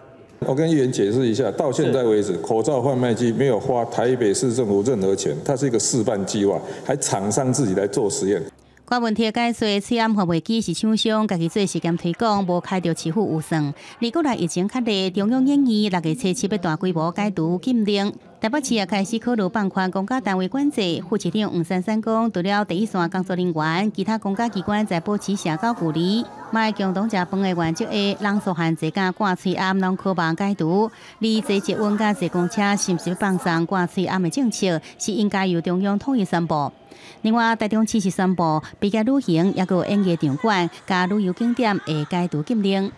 Speaker 27: 我跟議員解釋一下，到現在為止，口罩販賣機沒有花台北市政府任何錢，它是一個示範計劃，還廠商自己來做實驗。
Speaker 11: 郭文铁解说，喙罨贩卖机是厂商家己做实验推广，无开著市府预算。而国内疫情较热，中央研议6月初七欲大规模解除禁令。台北市也开始考虑放宽公家单位管制。副市长黄珊珊讲，除了第一线工作人员，其他公家机关在保持社交距离，嘛会共同食饭的原则下，人数限制佮挂喙罨拢可望解除。而坐捷运佮坐公车是毋是放松挂喙罨的政策，是应该由中央统一宣布。另外，台中市是宣布毕业旅行，抑阁有演艺场馆佮旅游景点会解除禁令。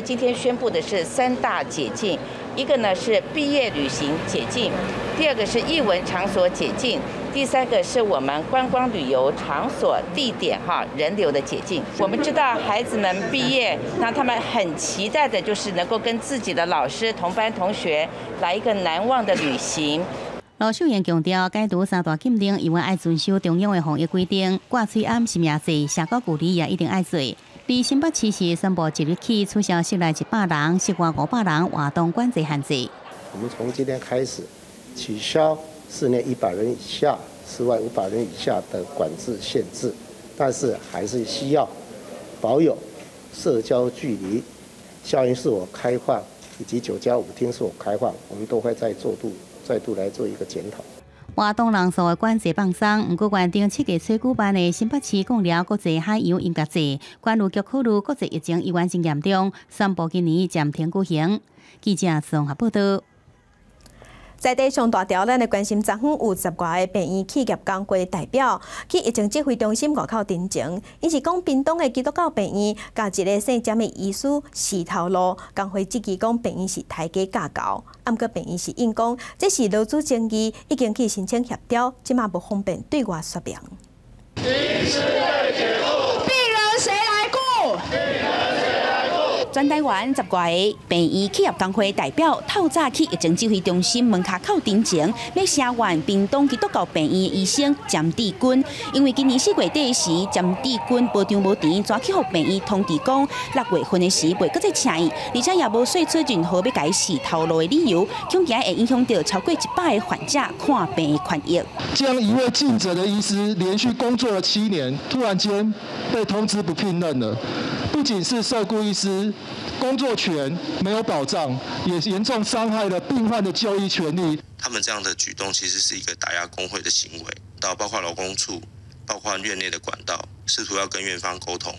Speaker 3: 今天宣布的是三大解禁，一个呢是毕业旅行解禁，第二个是艺文场所解禁，第三个是我们观光旅游场所地点哈人流的解禁。我们知道孩子们毕业，那他们很期待的就是能够跟自己的老师、同班同学来一个难忘的旅行。
Speaker 11: 罗秀燕强调，解除三大禁令，犹原爱遵守中央的防疫规定，挂喙罨实名制，社交距离也一定爱做。而新北市是宣布即日起取消室内100人、室外500人活动管制限制。
Speaker 4: 我们从今天开始取消室内100人以下、室外500人以下的管制限制，但是还是需要保有社交距离。校园是否开放以及酒家舞厅是否开放，我们都会再度来做一个检讨。
Speaker 11: 活动人数的管制放松，毋过原定7月初举办的新北市贡寮国际海洋音乐节，关旅局考虑国际疫情依然真严重，宣布今年暂停举行。记者综合报道。
Speaker 1: 在地上大条，咱来关心，昨昏有10外个病院企业工会代表去疫情指挥中心外口陈情，𪜶是讲屏东的基督教病院佮一个姓詹的医师死头路，工会质疑讲病院是刣鸡教猴，啊，毋过病院是应讲这是劳资争议，已经去申请协调，这马无方便对外说明。
Speaker 23: 医师被解雇，病人谁来顾？
Speaker 15: 全台湾10外个病院企业工会代表透早去疫情指挥中心门跤口陈情，欲声援屏东基督教病院的医生詹志军，因为今年4月底时，詹志军无张无迟，转去予病院通知讲6月份的时袂阁再请伊，而且也无说出任何欲共伊辞头路的理由，恐惊会影响到超过100个患者看病的权益。
Speaker 5: 这样一位尽责的医师，连续工作了7年，突然间被通知不聘任了，不仅是受雇医师工作权没有保障，也严重伤害了病患的就医权利。
Speaker 9: 他们这样的举动其实是一个打压工会的行为，到包括劳工处、包括院内的管道，试图要跟院方沟通。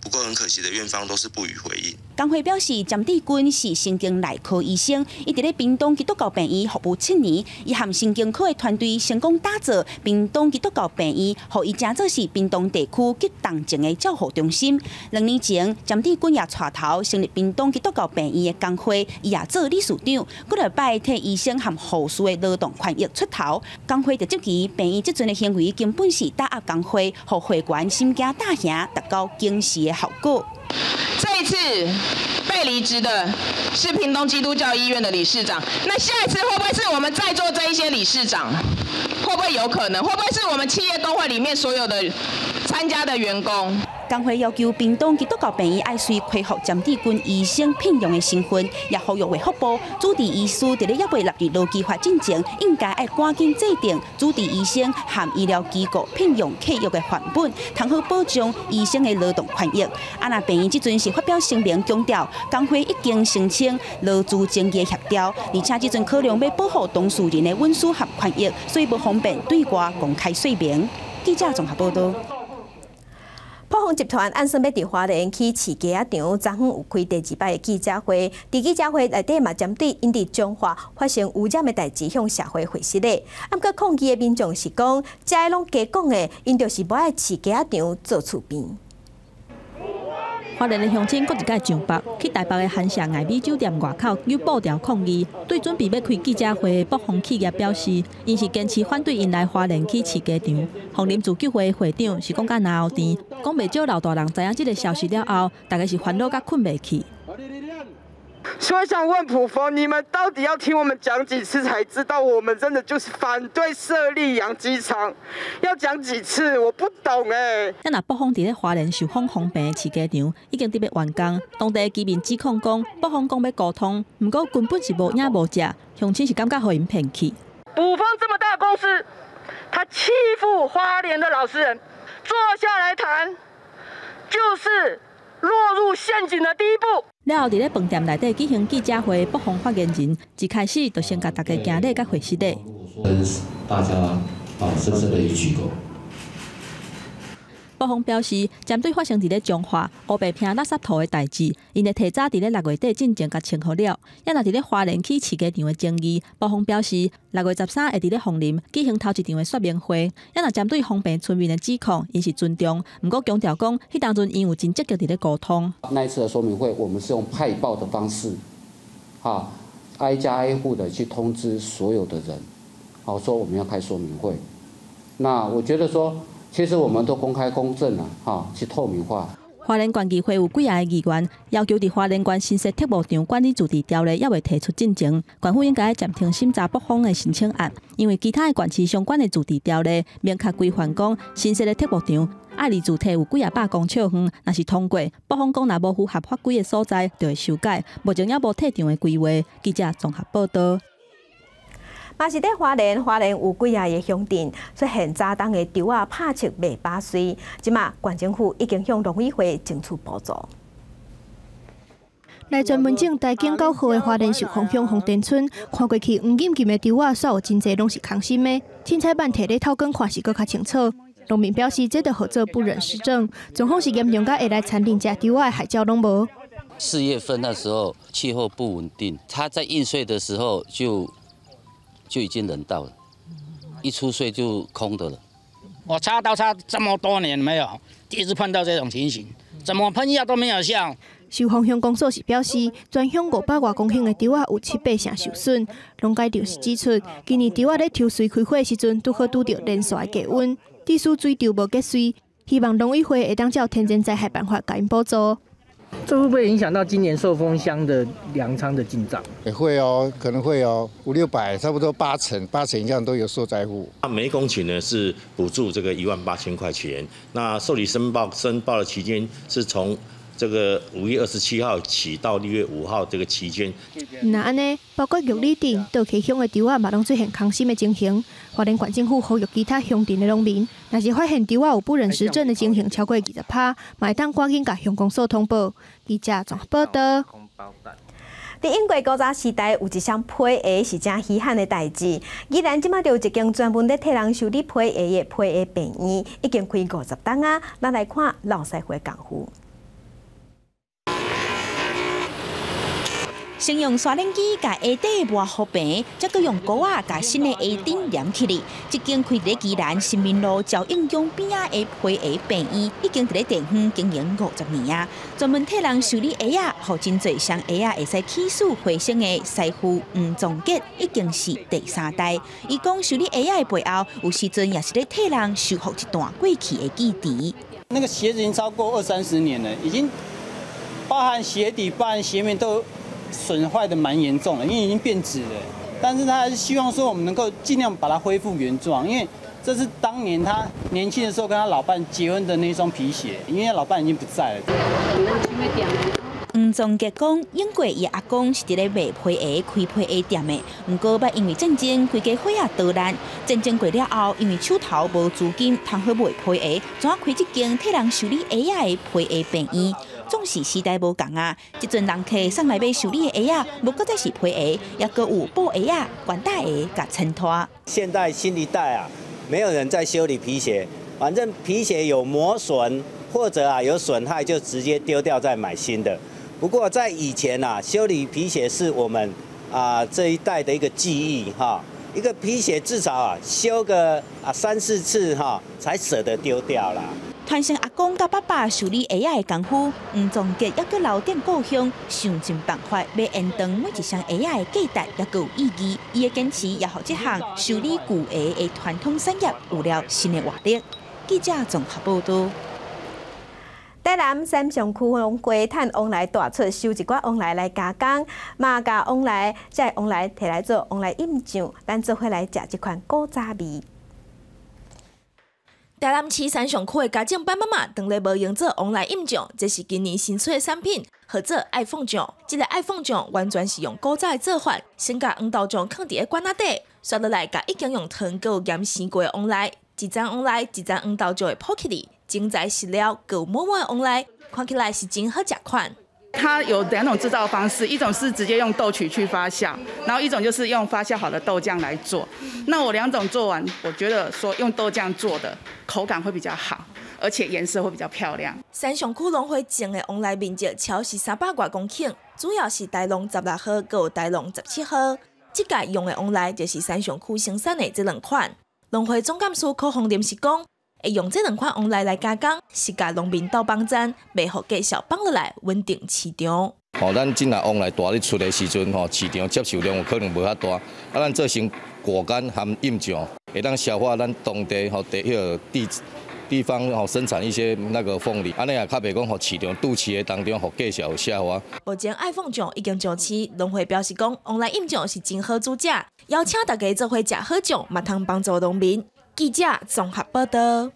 Speaker 9: 不过很可惜的，院方都是不予回应。
Speaker 15: 工会表示，詹志军是神经内科医生，伊伫咧屏东基督教病院服务7年，伊和神经科的团队成功打造屏东基督教病院，予伊成做是屏东地区急重症的照护中心。2年前，詹志军也带头成立屏东基督教病院的工会，伊也做理事长。几礼摆替医生和护士的劳动权益出头。工会就质疑病院这阵的行为根本是打压工会，予会员心惊胆吓，达到警示的效果。
Speaker 22: 这一次被离职的是屏东基督教医院的理事长，那下一次会不会是我们在座这一些理事长？会不会有可能？会不会是我们企业工会里面所有的参加的员工？
Speaker 15: 工会要求屏东基督教病院爱随恢复詹志军医生聘用的身份，也呼吁卫福部主治医师伫咧犹未纳入劳基法进前，应该爱赶紧制定主治医生和医疗机构聘用契约的范本，通好保障医生的劳动权益。啊，若病院这阵是发表声明强调，工会已经申请劳资争议协调，而且这阵考量欲保护当事人的隐私和权益，所以无方便对外公开说明。记者综合报道。
Speaker 1: 卜蜂集团按算欲伫花莲起饲鸡仔场，昨昏有开第2摆的记者会。伫记者会内底嘛，针对𪜶伫彰化发生污染的代志，向社会回释咧。啊，毋过抗议的民众是讲，这拢假讲的，𪜶就是无爱饲鸡仔场做厝边。
Speaker 19: 花莲的乡亲阁一摆上北，去台北的寒舍艾美酒店外口扭布条抗议，对准备欲开记者会的卜蜂企业表示，𪜶是坚持反对𪜶来花莲起饲鸡场。凤林自救会会长是讲甲咙喉甜，讲袂少老大人知影这个消息了后，大家是烦恼甲睏袂去。
Speaker 23: 所以想问卜蜂，你们到底要听我们讲几次才知道我们真的就是反对设立养鸡场？要讲几次？我不懂欸。
Speaker 19: 咱若卜蜂伫咧花莲寿丰丰平的饲鸡场已经伫欲完工，当地居民指控讲，卜蜂讲欲沟通，毋过根本是无影无迹，乡亲是感觉予𪜶骗去。
Speaker 23: 卜蜂这么大公司，他欺负花莲的老实人，
Speaker 6: 坐下來談，就是落入陷阱的第一步。
Speaker 19: 了後，佇咧飯店內底舉行記者會，北方發言人一開始就先共大家行禮佮會失禮。
Speaker 7: 跟大家啊，深深的一鞠躬。
Speaker 19: 北方表示，針對發生佇咧彰化烏白坪垃圾塗的代誌，𪜶會提早佇咧6月底進前共清好了。也若佇咧花蓮起飼雞場的爭議，北方表示6月13會佇咧鳳林舉行頭一場的說明會。也若針對豐平村民的指控，𪜶是尊重，毋過強調講，彼當陣𪜶有真積極佇咧溝通。
Speaker 7: 那一次的說明會，我們是用派報的方式，哈，挨家挨戶的去通知所有的人，好說我們要開說明會。那我覺得說，其實我們都公開公正了，哈，去透明化。
Speaker 19: 花蓮縣議會有幾个議員要求佇花蓮縣新設特務場管理自治條例，猶未提出進前，縣府應該暫停審查北方的申請案，因為其他的縣市相關的自治條例明確規範講，新設的特牧場愛離主體有幾仔百公尺遠，若是通過，北方講若無符合法規的所在，就會修改。目前猶無退場的規劃。記者綜合報道。
Speaker 1: 嘛是佇花蓮，花蓮有幾仔个鄉鎮出現早冬的稻仔拍七袂飽穗，這馬縣政府已經向農委會爭取補助。
Speaker 8: 來專門種台景9號的花蓮壽豐鄉豐田村，看過去黃金金的稻仔，煞有真濟攏是空心的，凊彩挽提咧透光看是閣較清楚。農民表示，這就號做不忍食症，狀況是嚴重到會來田裡食稻仔的害鳥攏無。
Speaker 10: 4月份那時候氣候不穩定，它在孕穗的時候就已經冷到了，一出穗就空的了。
Speaker 17: 我插稻插這麼多年沒有，第一次碰到這種情形，怎麼噴藥都沒有效。
Speaker 8: 壽豐鄉公所是表示，全鄉500外公頃的稻仔有七八成受損。農改場是指出，今年稻仔咧抽穗開花的時陣，拄好拄著連續的低溫，致使水稻無結穗。希望農委會會當照天然災害辦法共𪜶補助。
Speaker 24: 這會不會影響到今年壽豐鄉的糧倉的進賬？
Speaker 25: 也會哦，可能會哦，五六百，差不多八成，八成以上都有受災戶。
Speaker 9: 那每一公頃呢是補助這個18000塊錢。那受理申報的期間是從這個5月27號起到6月5號這個期間。
Speaker 8: 若按呢，包括玉里鎮、道溪鄉的稻仔嘛，攏出現空心的情形。花蓮縣政府呼籲其他鄉鎮的農民，若是發現稻仔有不忍食症的情形超過20%，嘛會當趕緊共鄉公所通報。記者綜合報道。
Speaker 1: 佇英國古早時代，有一雙皮鞋是誠稀罕的代誌。宜蘭這馬就有一間專門咧替人修理皮鞋的皮鞋病院，已經開50冬啊！咱來看老師傅的功夫。
Speaker 28: 先用刷輪機共鞋底磨好平，再閣用膏仔共新的鞋釘黏起來。這間開佇咧宜蘭新民路兆應宮邊仔的皮鞋病院，已經佇咧地方經營50年啊！專門替人修理鞋仔，予真濟雙鞋仔會使起死回生的師傅黃宗傑，已經是第三代。伊講修理鞋仔的背後，有時陣也是咧替人修復一段過去的記憶。
Speaker 29: 那個鞋子已經超過二三十年了，已經包含鞋底、包含鞋面都損壞的蠻嚴重的，因為已經變質了。但是他還是希望說我們能夠盡量把它恢復原狀，因為這是當年他年輕的時候跟他老伴結婚的那雙皮鞋，因為他老伴已經不在了。
Speaker 28: 黃宗傑講，永過伊阿公是佇咧賣皮鞋、開皮鞋店的，毋過捌因為戰爭，規家伙仔逃難。戰爭過了後，因為手頭無資金，通好賣皮鞋，怎開這間替人修理鞋仔的皮鞋病院？總是時代無仝啊！這陣人客送來欲修理的鞋仔，無閣再是皮鞋，抑閣有布鞋仔、懸帶鞋、佮襯拖。
Speaker 30: 現代新一代啊，沒有人在修理皮鞋，反正皮鞋有磨損或者啊有損害，就直接丟掉再買新的。不過在以前啊，修理皮鞋是我們啊這一代的一個記憶哈，一個皮鞋至少啊修個啊三四次哈，才捨得丟掉啦。
Speaker 28: 傳承阿公佮爸爸修理鞋仔的功夫，黃宗傑猶閣留踮故鄉，想盡辦法欲延長每一雙鞋仔的價值，猶閣有意義。伊的堅持也予這項修理舊鞋的傳統產業有了新的活力。記者綜合報道。
Speaker 1: 台南三重區黃雞趁旺來大出，收一寡旺來來加工，嘛共旺來這个旺來提來做旺來醃醬，咱做伙來食這款古早味。
Speaker 15: 台南市三重區的家政班媽媽，當咧無閒做旺來醃醬，這是今年新出的產品，號做愛鳳醬。這个愛鳳醬完全是用古早的做法，先共黃豆醬囥佇咧罐仔底，煞落來共已經用糖閣有鹽生過的旺來，一層旺來，一層黃豆醬會鋪起來，真材實料，閣有滿滿王梨，看起來是真好食款。
Speaker 2: 它有兩種製造方式，一種是直接用豆曲去發酵，然後一種就是用發酵好的豆漿來做。那我兩種做完，我覺得說用豆漿做的口感會比較好，而且顏色會比較漂亮。
Speaker 15: 三上區農會種的王梨面積超是300外公頃，主要是台農16號，閣有台農17號。這屆用的王梨就是三上區生產的這兩款。農會總幹事柯宏林是講，會用這兩款王梨來加工，是共農民鬥幫贊，袂予繼續放落來穩定市場。
Speaker 12: 吼，咱這若王梨大咧出的時陣，吼，市場接受量有可能無遐大。啊，咱做成果乾含印醬，會當消化咱當地吼地彼個地方吼生產一些那個鳳梨，按呢也較袂講，予市場肚臍的當中，予繼續有消化。
Speaker 15: 目前愛鳳醬已經上市，農會表示講，王梨印醬是真好煮食，邀請大家做伙食好醬，嘛通幫助農民。記者綜合報道。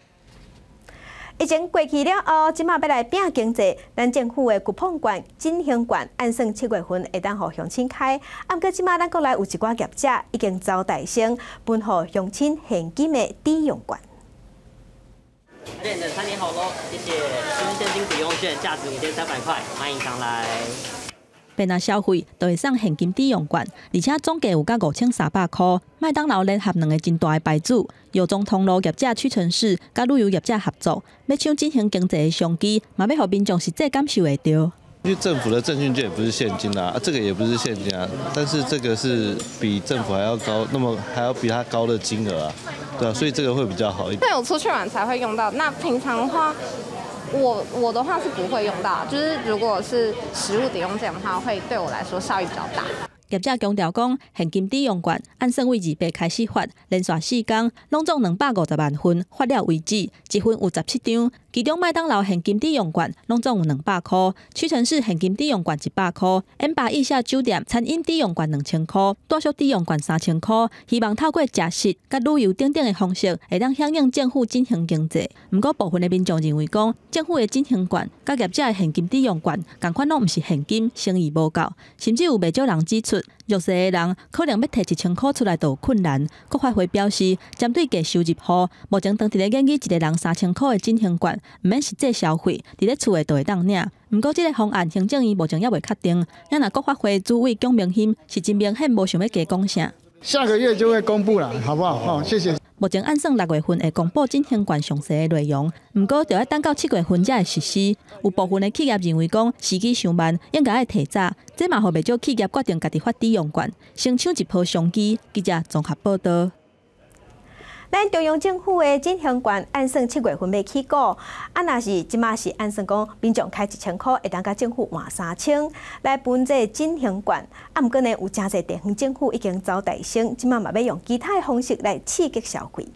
Speaker 1: 疫情過去了後，這馬欲來拼經濟，咱政府的酷碰券、振興券，按算7月份會當予鄉親開。啊，毋過這馬咱國內有一寡業者已經走台先，分予鄉親現金的抵用券。
Speaker 13: 店的餐點好咯，謝謝。現金抵用券，價值5300塊，歡迎常來。
Speaker 19: 變若消費就會送現金抵用券，而且總計有到5300塊。麥當勞聯合兩个真大的牌子，藥妝通路業者屈臣氏，佮旅遊業者合作，欲搶振興經濟的商機，嘛欲予民眾實際感受會著。
Speaker 14: 因為政府的振興券也不是現金啊，這個也不是現金啊，但是這個是比政府還要高，那麼還要比它高的金額啊，對啊，所以這個會比較好一點。
Speaker 16: 對，我出去玩才會用到，那平常的話。我的話是不會用到，就是如果是實物抵用券的話，會對我來說效益比較大。
Speaker 19: 業者強調講，現金抵用券按算為28開始發，連續4工，攏總250萬份發了為止，一份有17張。其中麥當勞現金抵用券攏總有200塊，屈臣氏現金抵用券100塊，M8以下酒店餐飲抵用券2000塊，住宿抵用券3000塊。希望透過食食佮旅遊等等的方式，會當響應政府振興經濟。毋過部分的民眾認為講，政府的振興券佮業者的現金抵用券仝款攏毋是現金，誠意無夠，甚至有袂少人指出，弱勢的人可能欲提1000塊出來都有困難。國發會表示，針對低收入戶，目前當佇咧研擬一個人3000塊的振興券，毋免實際消費，佇咧厝內就會當領。毋過，這个方案行政院目前猶未確定。若國發會主委蔣明钦是真明顯無想欲加講啥。
Speaker 5: 下個月就會公布了，好不好？好，謝謝。
Speaker 19: 目前按算6月份會公布振興券詳細的內容，毋過著愛等到7月份才會實施。有部分的企業認為講時機傷慢，應該愛提早。這嘛予袂少企業決定家己發抵用券，先搶一波商機。記者綜合報道。
Speaker 1: 咱中央政府的振興券按算7月份欲起股，啊，若是這馬是按算講民眾開1000塊，會當共政府換3000來分這个振興券。啊，毋過呢，有誠濟地方政府已經走台先，這馬嘛欲用其他的方式來刺激消費。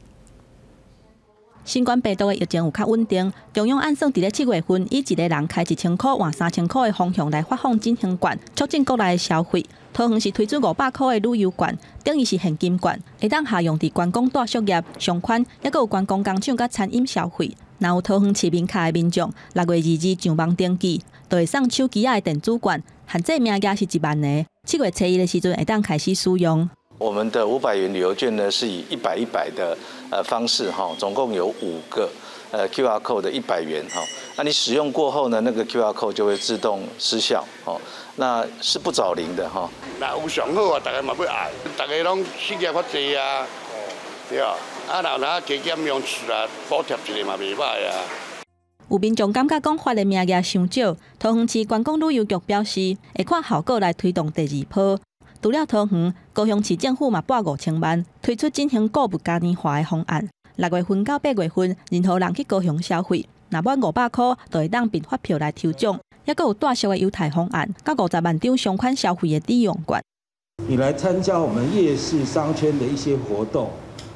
Speaker 19: 新冠病毒的疫情有較穩定，中央按算佇咧7月份以一个人開1000塊換3000塊的方向來發放振興券，促進國內的消費。桃園是推出500塊的旅遊券，等於是現金券，會當下用佇觀光住宿業、商圈，抑閣有觀光工廠佮餐飲消費。若有桃園市民卡的民眾，6月22上網登記，就會送手機仔的電子券，限制名額是1萬个。7月初一的時陣會當開始使用。
Speaker 18: 我們的500元旅遊券呢，是以100 100的方式哈，總共有5個QR code 的100元哈。那你使用過後呢，那個 QR code 就會自動失效哦。那是不找零的哈。
Speaker 20: 若有上好啊，大家嘛欲愛，大家攏失業較濟啊，對啊，啊若若加減用啊，補貼一下嘛袂歹啊。
Speaker 19: 有民眾感覺講發的名額傷少，桃園市觀光旅遊局表示，會看效果來推動第二波。除了桃園，高雄市政府嘛撥5000萬推出振興購物嘉年華的方案。6月份到8月份，任何人去高雄消費，若滿500塊，就會當憑發票來抽獎。抑閣有住宿的優待方案，佮50萬張商圈消費的抵用券。
Speaker 21: 你來參加我們夜市商圈的一些活動，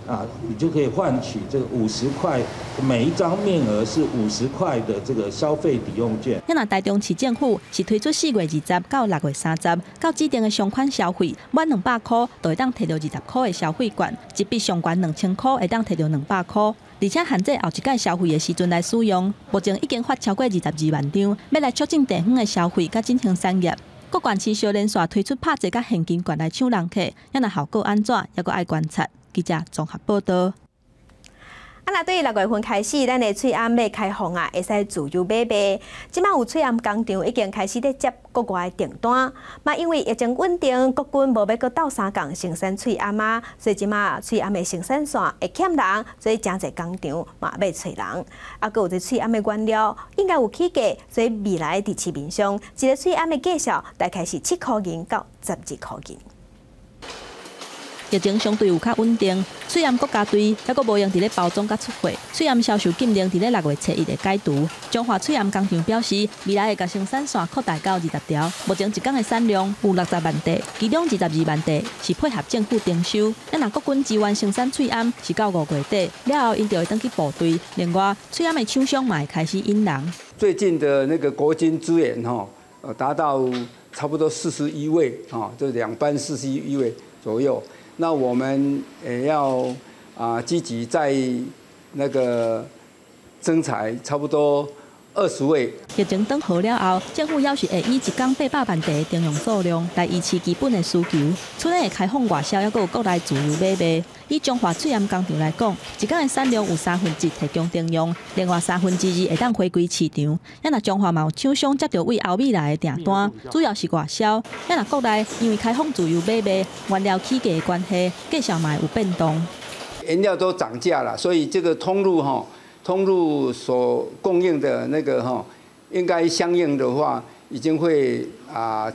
Speaker 21: 啊，你就可以換取這個五十塊，每一張面額是五十塊的這個消費抵用券。
Speaker 19: 那台中市政府是推出4月20到6月30，到指定的商圈消費，滿200塊就會當提著20塊的消費券，一筆上懸2000塊會當提著200塊，而且限制後一擺消費的時陣來使用。目前已經發超過22萬張，欲來促進地方的消費佮振興產業。各縣市相連紲推出拍折佮現金券來搶人客，若效果按怎，猶閣愛觀察。記者綜合報道。
Speaker 1: 啊，若對6月份開始，咱的喙罨欲開放啊，會使自由買賣。這馬有喙罨工廠已經開始咧接國外的訂單。嘛，因為疫情穩定，國軍無欲閣鬥相共生產喙罨啊，所以這馬喙罨的生產線會欠人，所以誠濟工廠嘛欲揣人。啊，閣有這喙罨的原料應該有起價，所以未來佇市面上一个喙罨的價數大概是7箍銀到12箍銀。
Speaker 19: 疫情相對有較穩定，喙罨國家隊猶閣無閒佇咧包裝佮出貨。喙罨銷售禁令佇咧6月初1會解除。彰化喙罨工廠表示，未來會共生產線擴大到20條，目前一工的產量有60萬塊，其中22萬塊是配合政府徵收。啊，若國軍支援生產喙罨是到5月底了後，𪜶就會轉去部隊。另外，喙罨的廠商嘛會開始引人。
Speaker 3: 最近的那個國軍支援吼，達到差不多41位，哈，就兩班41位左右。那我們也要積極在那個徵才，差不多20位。
Speaker 19: 疫情轉好了後，政府猶是會以一工800萬塊的徵用數量來維持基本的需求。除了會開放外銷，猶閣有國內自由買賣。以彰化喙罨工廠來講，一工的產量有1/3提供徵用，另外2/3會當回歸市場。啊，若彰化嘛有廠商接著對歐美來的訂單，主要是外銷。啊，若國內因為開放自由買賣，原料起價的關係，價數嘛會有變動。
Speaker 3: 原料都漲價了，所以這個通路哈，通路所供應的那個哈，應該相應的話，已經會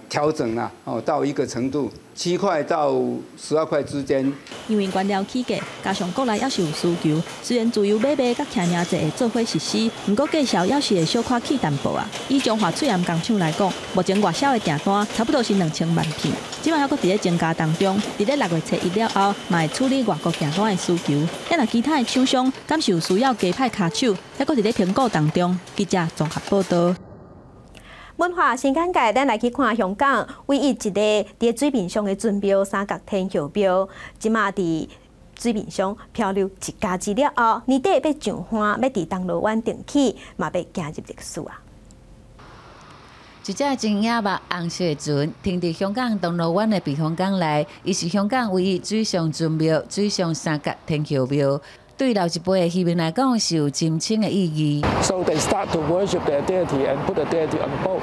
Speaker 3: 調整了哦，到一個程度，7塊到12塊之間。
Speaker 19: 因為原料起價，加上國內猶是有需求，雖然自由買賣佮騎名制會做伙實施，毋過價數猶是會小可起淡薄仔。以彰化喙罨工廠來講，目前外銷的訂單差不多是2000萬片，這馬猶閣佇咧增加當中。佇咧6月初1了後，嘛會處理外國訂單的需求。啊，若其他的廠商，敢是有需要加派跤手，猶閣佇咧評估當中。記者綜合報道。
Speaker 1: 文化新簡介，咱來去看香港唯一一个佇水面上的尊廟——三角天后廟，這馬佇水面上漂流一甲子了後，年底欲上岸，欲佇銅鑼灣重起，嘛欲行入歷史啊！
Speaker 4: 一隻真野目紅色的船停佇香港銅鑼灣的避風港內，伊是香港唯一水上尊廟——水上三角天后廟。對老一輩的漁民來講，是有真深的意義。
Speaker 6: So they start to worship their deity and put the deity on the boat,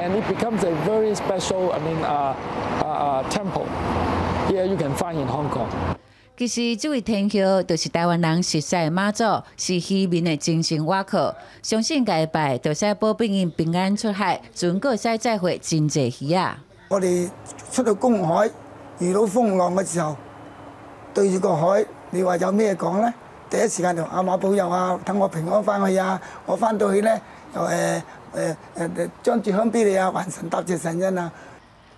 Speaker 6: and it becomes a very special, I mean, temple. Here you can find in Hong Kong.
Speaker 4: 其實，這位天后就是台灣人熟悉的媽祖，是漁民的精神倚靠。相信共伊拜，就會使保庇𪜶平安出海，船閣會使載貨真濟魚仔。
Speaker 7: 我哋出到公海，遇到風浪嘅時候，對住個海，你話有咩講咧？第一時間就阿媽保佑啊，等我平安翻去啊！我翻到去咧，又將炷香俾你啊，還神答謝神恩啊！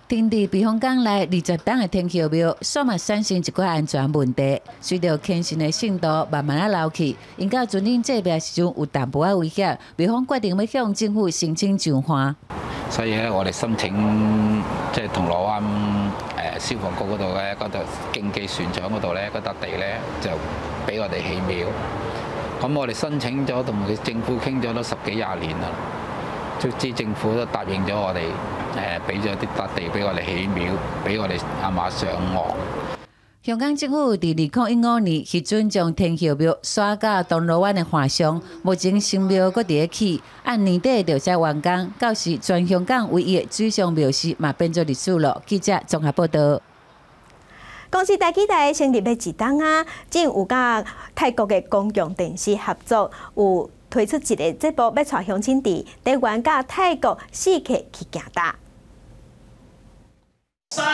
Speaker 4: 停佇避風港內20棟的天后廟，煞嘛產生一寡安全問題。隨著虔誠的信徒慢慢仔老去，𪜶到船頂祭拜時陣有淡薄仔危險，廟方決定欲向政府申請上岸。
Speaker 10: 所以咧，我哋申請即係銅鑼灣消防局嗰度咧，嗰度競技船廠嗰度咧，嗰笪地咧就俾我哋起廟。咁我哋申請咗同政府傾咗都十幾廿年啦，卒之政府都答應咗我哋，俾咗啲笪地俾我哋起廟，俾我哋阿媽上岸。
Speaker 4: 香港政府佇2015年批准將天后廟徙到銅鑼灣的岸上，目前新廟閣佇咧起，按年底就會完工，到時全香港唯一的水上廟宇嘛變做歷史咯。記者綜合報道。
Speaker 1: 公視台語台成立欲一冬啊，正有佮泰國的公共電視合作，有推出一個節目，欲帶鄉親佇台灣佮泰國四處去行踏。
Speaker 11: 三、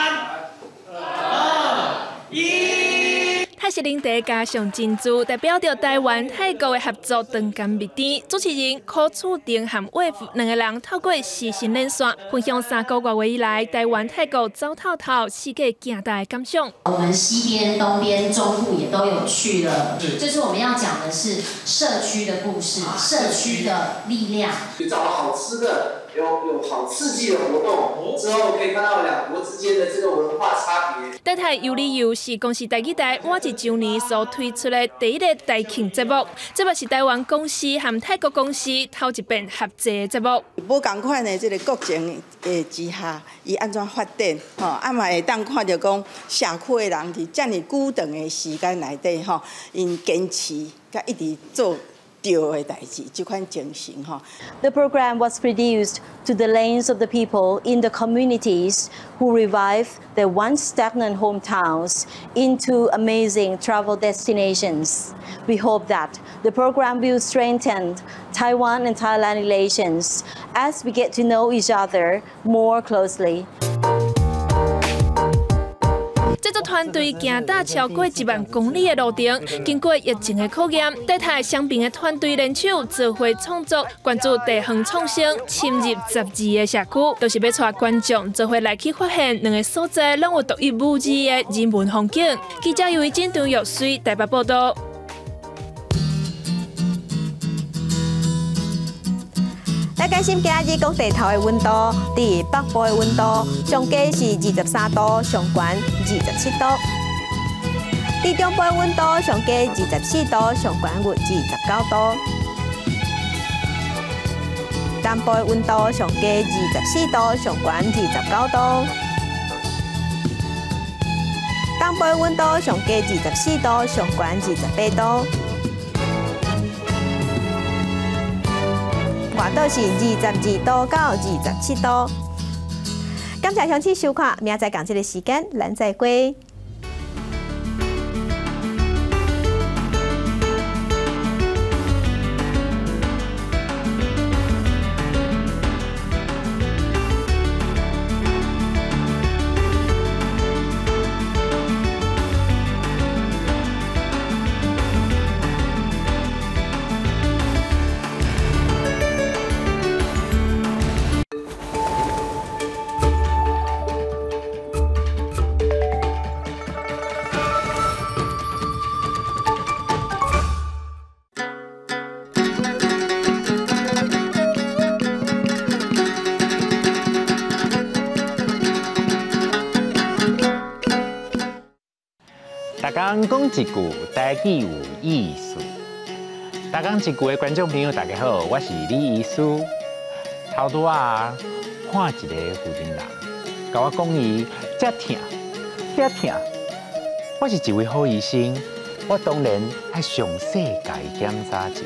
Speaker 11: 二、一。
Speaker 22: 泰式奶茶加上珍珠，代表著台灣泰國的合作長甘蜜甜。主持人柯厝定和魏福兩个人透過視訊連線，分享3個外月以來台灣泰國走透透四界行踏的感想。
Speaker 23: 我們西邊、東邊、中部也都有去了。這次我們要講的是社區的故事，社區的力量。
Speaker 26: 找了好吃的，有好刺激的活動，之後可以看到兩國之間的這個文化差別。
Speaker 22: 台泰遊你遊是公視台語台滿1週年所推出的第一個台慶節目，這嘛是台灣公視和泰國公視頭一遍合作的節目。
Speaker 27: 無仝款的這個國情的之下，伊按怎發展？吼，啊嘛會當看著講社區的人佇遮爾久長的時間內底，吼，𪜶堅持。佮一直做對的代誌，這款精神吼。
Speaker 2: The program was produced to the lens of the people in the communities who revive their once stagnant hometowns into amazing travel destinations. We hope that the program will strengthen Taiwan and Thailand relations as we get to know each other more closely.
Speaker 22: 這組團隊行踏超過1萬公里的路程，經過疫情的考驗，台泰雙邊的團隊聯手做伙創作，關注地方創生，深入12個社區，都是欲帶觀眾做伙來去發現兩个所在攏有獨一無二的人文風景。記者尤慧珍、張玉水台北報道。
Speaker 1: 來關心今日講地頭的溫度，佇北部的溫度上低是23度，上懸27度；佇中部的溫度上低24度，上懸有29度；南部的溫度上低24度，上懸29度；東部的溫度上低24度，上懸28度。外島是22度到27度。感謝鄉親收看，明仔載仝這个時間，咱再會。
Speaker 8: 逐工講一句台語有意思。逐工一句的觀眾朋友，大家好，我是李醫師。頭拄仔看一个婦人，共我講伊遮疼，遐疼。我是一位好醫生，我當然愛詳細共伊檢查一下。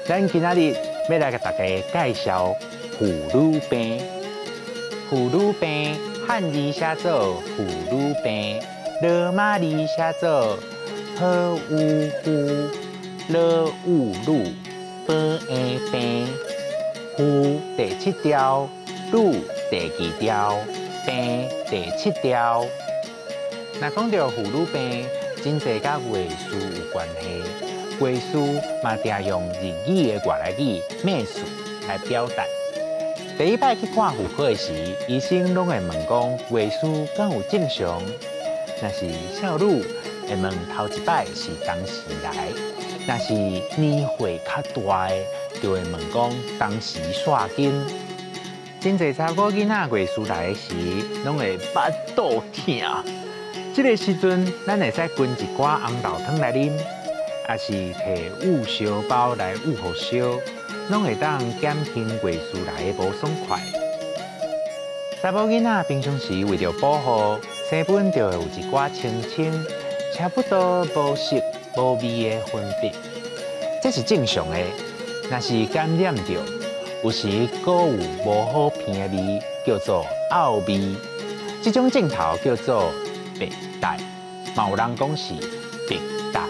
Speaker 8: 咱今仔日欲來共大家介紹婦女病。婦女病漢字寫做婦女病。羅馬字寫做好有婦，羅有女，保婴病，婦第七條，女第二條，病第七條。若講著婦女病，真濟佮月事有關係，月事嘛定用日語的外來語“咩事”來表達。第一擺去看婦科的時，醫生攏會問講月事敢有正常？若是少女會問頭一擺是當時來，若是年歲較大的，就會問講當時煞緊。真濟查某囡仔月事來的時，攏會腹肚疼。這个時陣，咱會使滾一寡紅豆湯來啉，抑是提捂燒包來捂予燒，攏會當減輕月事來的無爽快。查某囡仔平常時為著保護，生本就會有一寡清清，差不多無色無味的分泌，這是正常的。若是感染著，有時閣有無好鼻的味，叫做漚味。這種症頭叫做白帶，嘛有人講是白帶。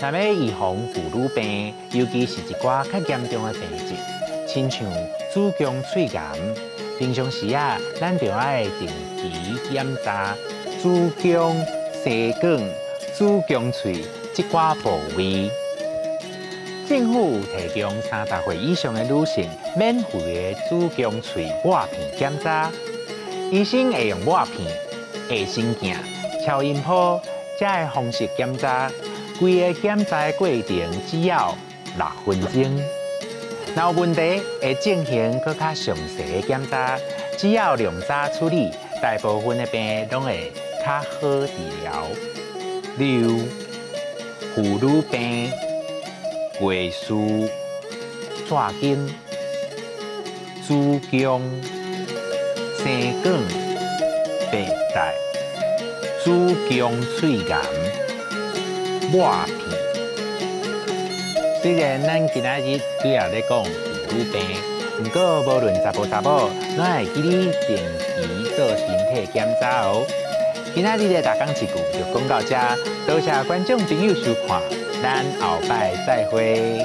Speaker 8: 若欲預防婦女病，尤其是一寡較嚴重的病症，親像子宮喙癌。平常時啊，咱就愛定期檢查子宮、生管、子宮喙這寡部位。政府提供30歲以上的女性免費的子宮喙抹片檢查，醫生會用抹片、衛生鏡、超音波這个方式檢查。規個檢查的過程只要6分鐘。若有問題，會進行閣較詳細的檢查。只要量早處理，大部分的病攏會較好治療。例如，婦女病、月事、紙巾、子宮、生管、白帶、子宮喙癌、抹片。雖然咱今仔日主要咧講皮膚病，毋過無論查埔查某，攏會記得定期做身體檢查哦。今仔日的大講一句就講到遮，多謝觀眾朋友收看，咱後擺再會。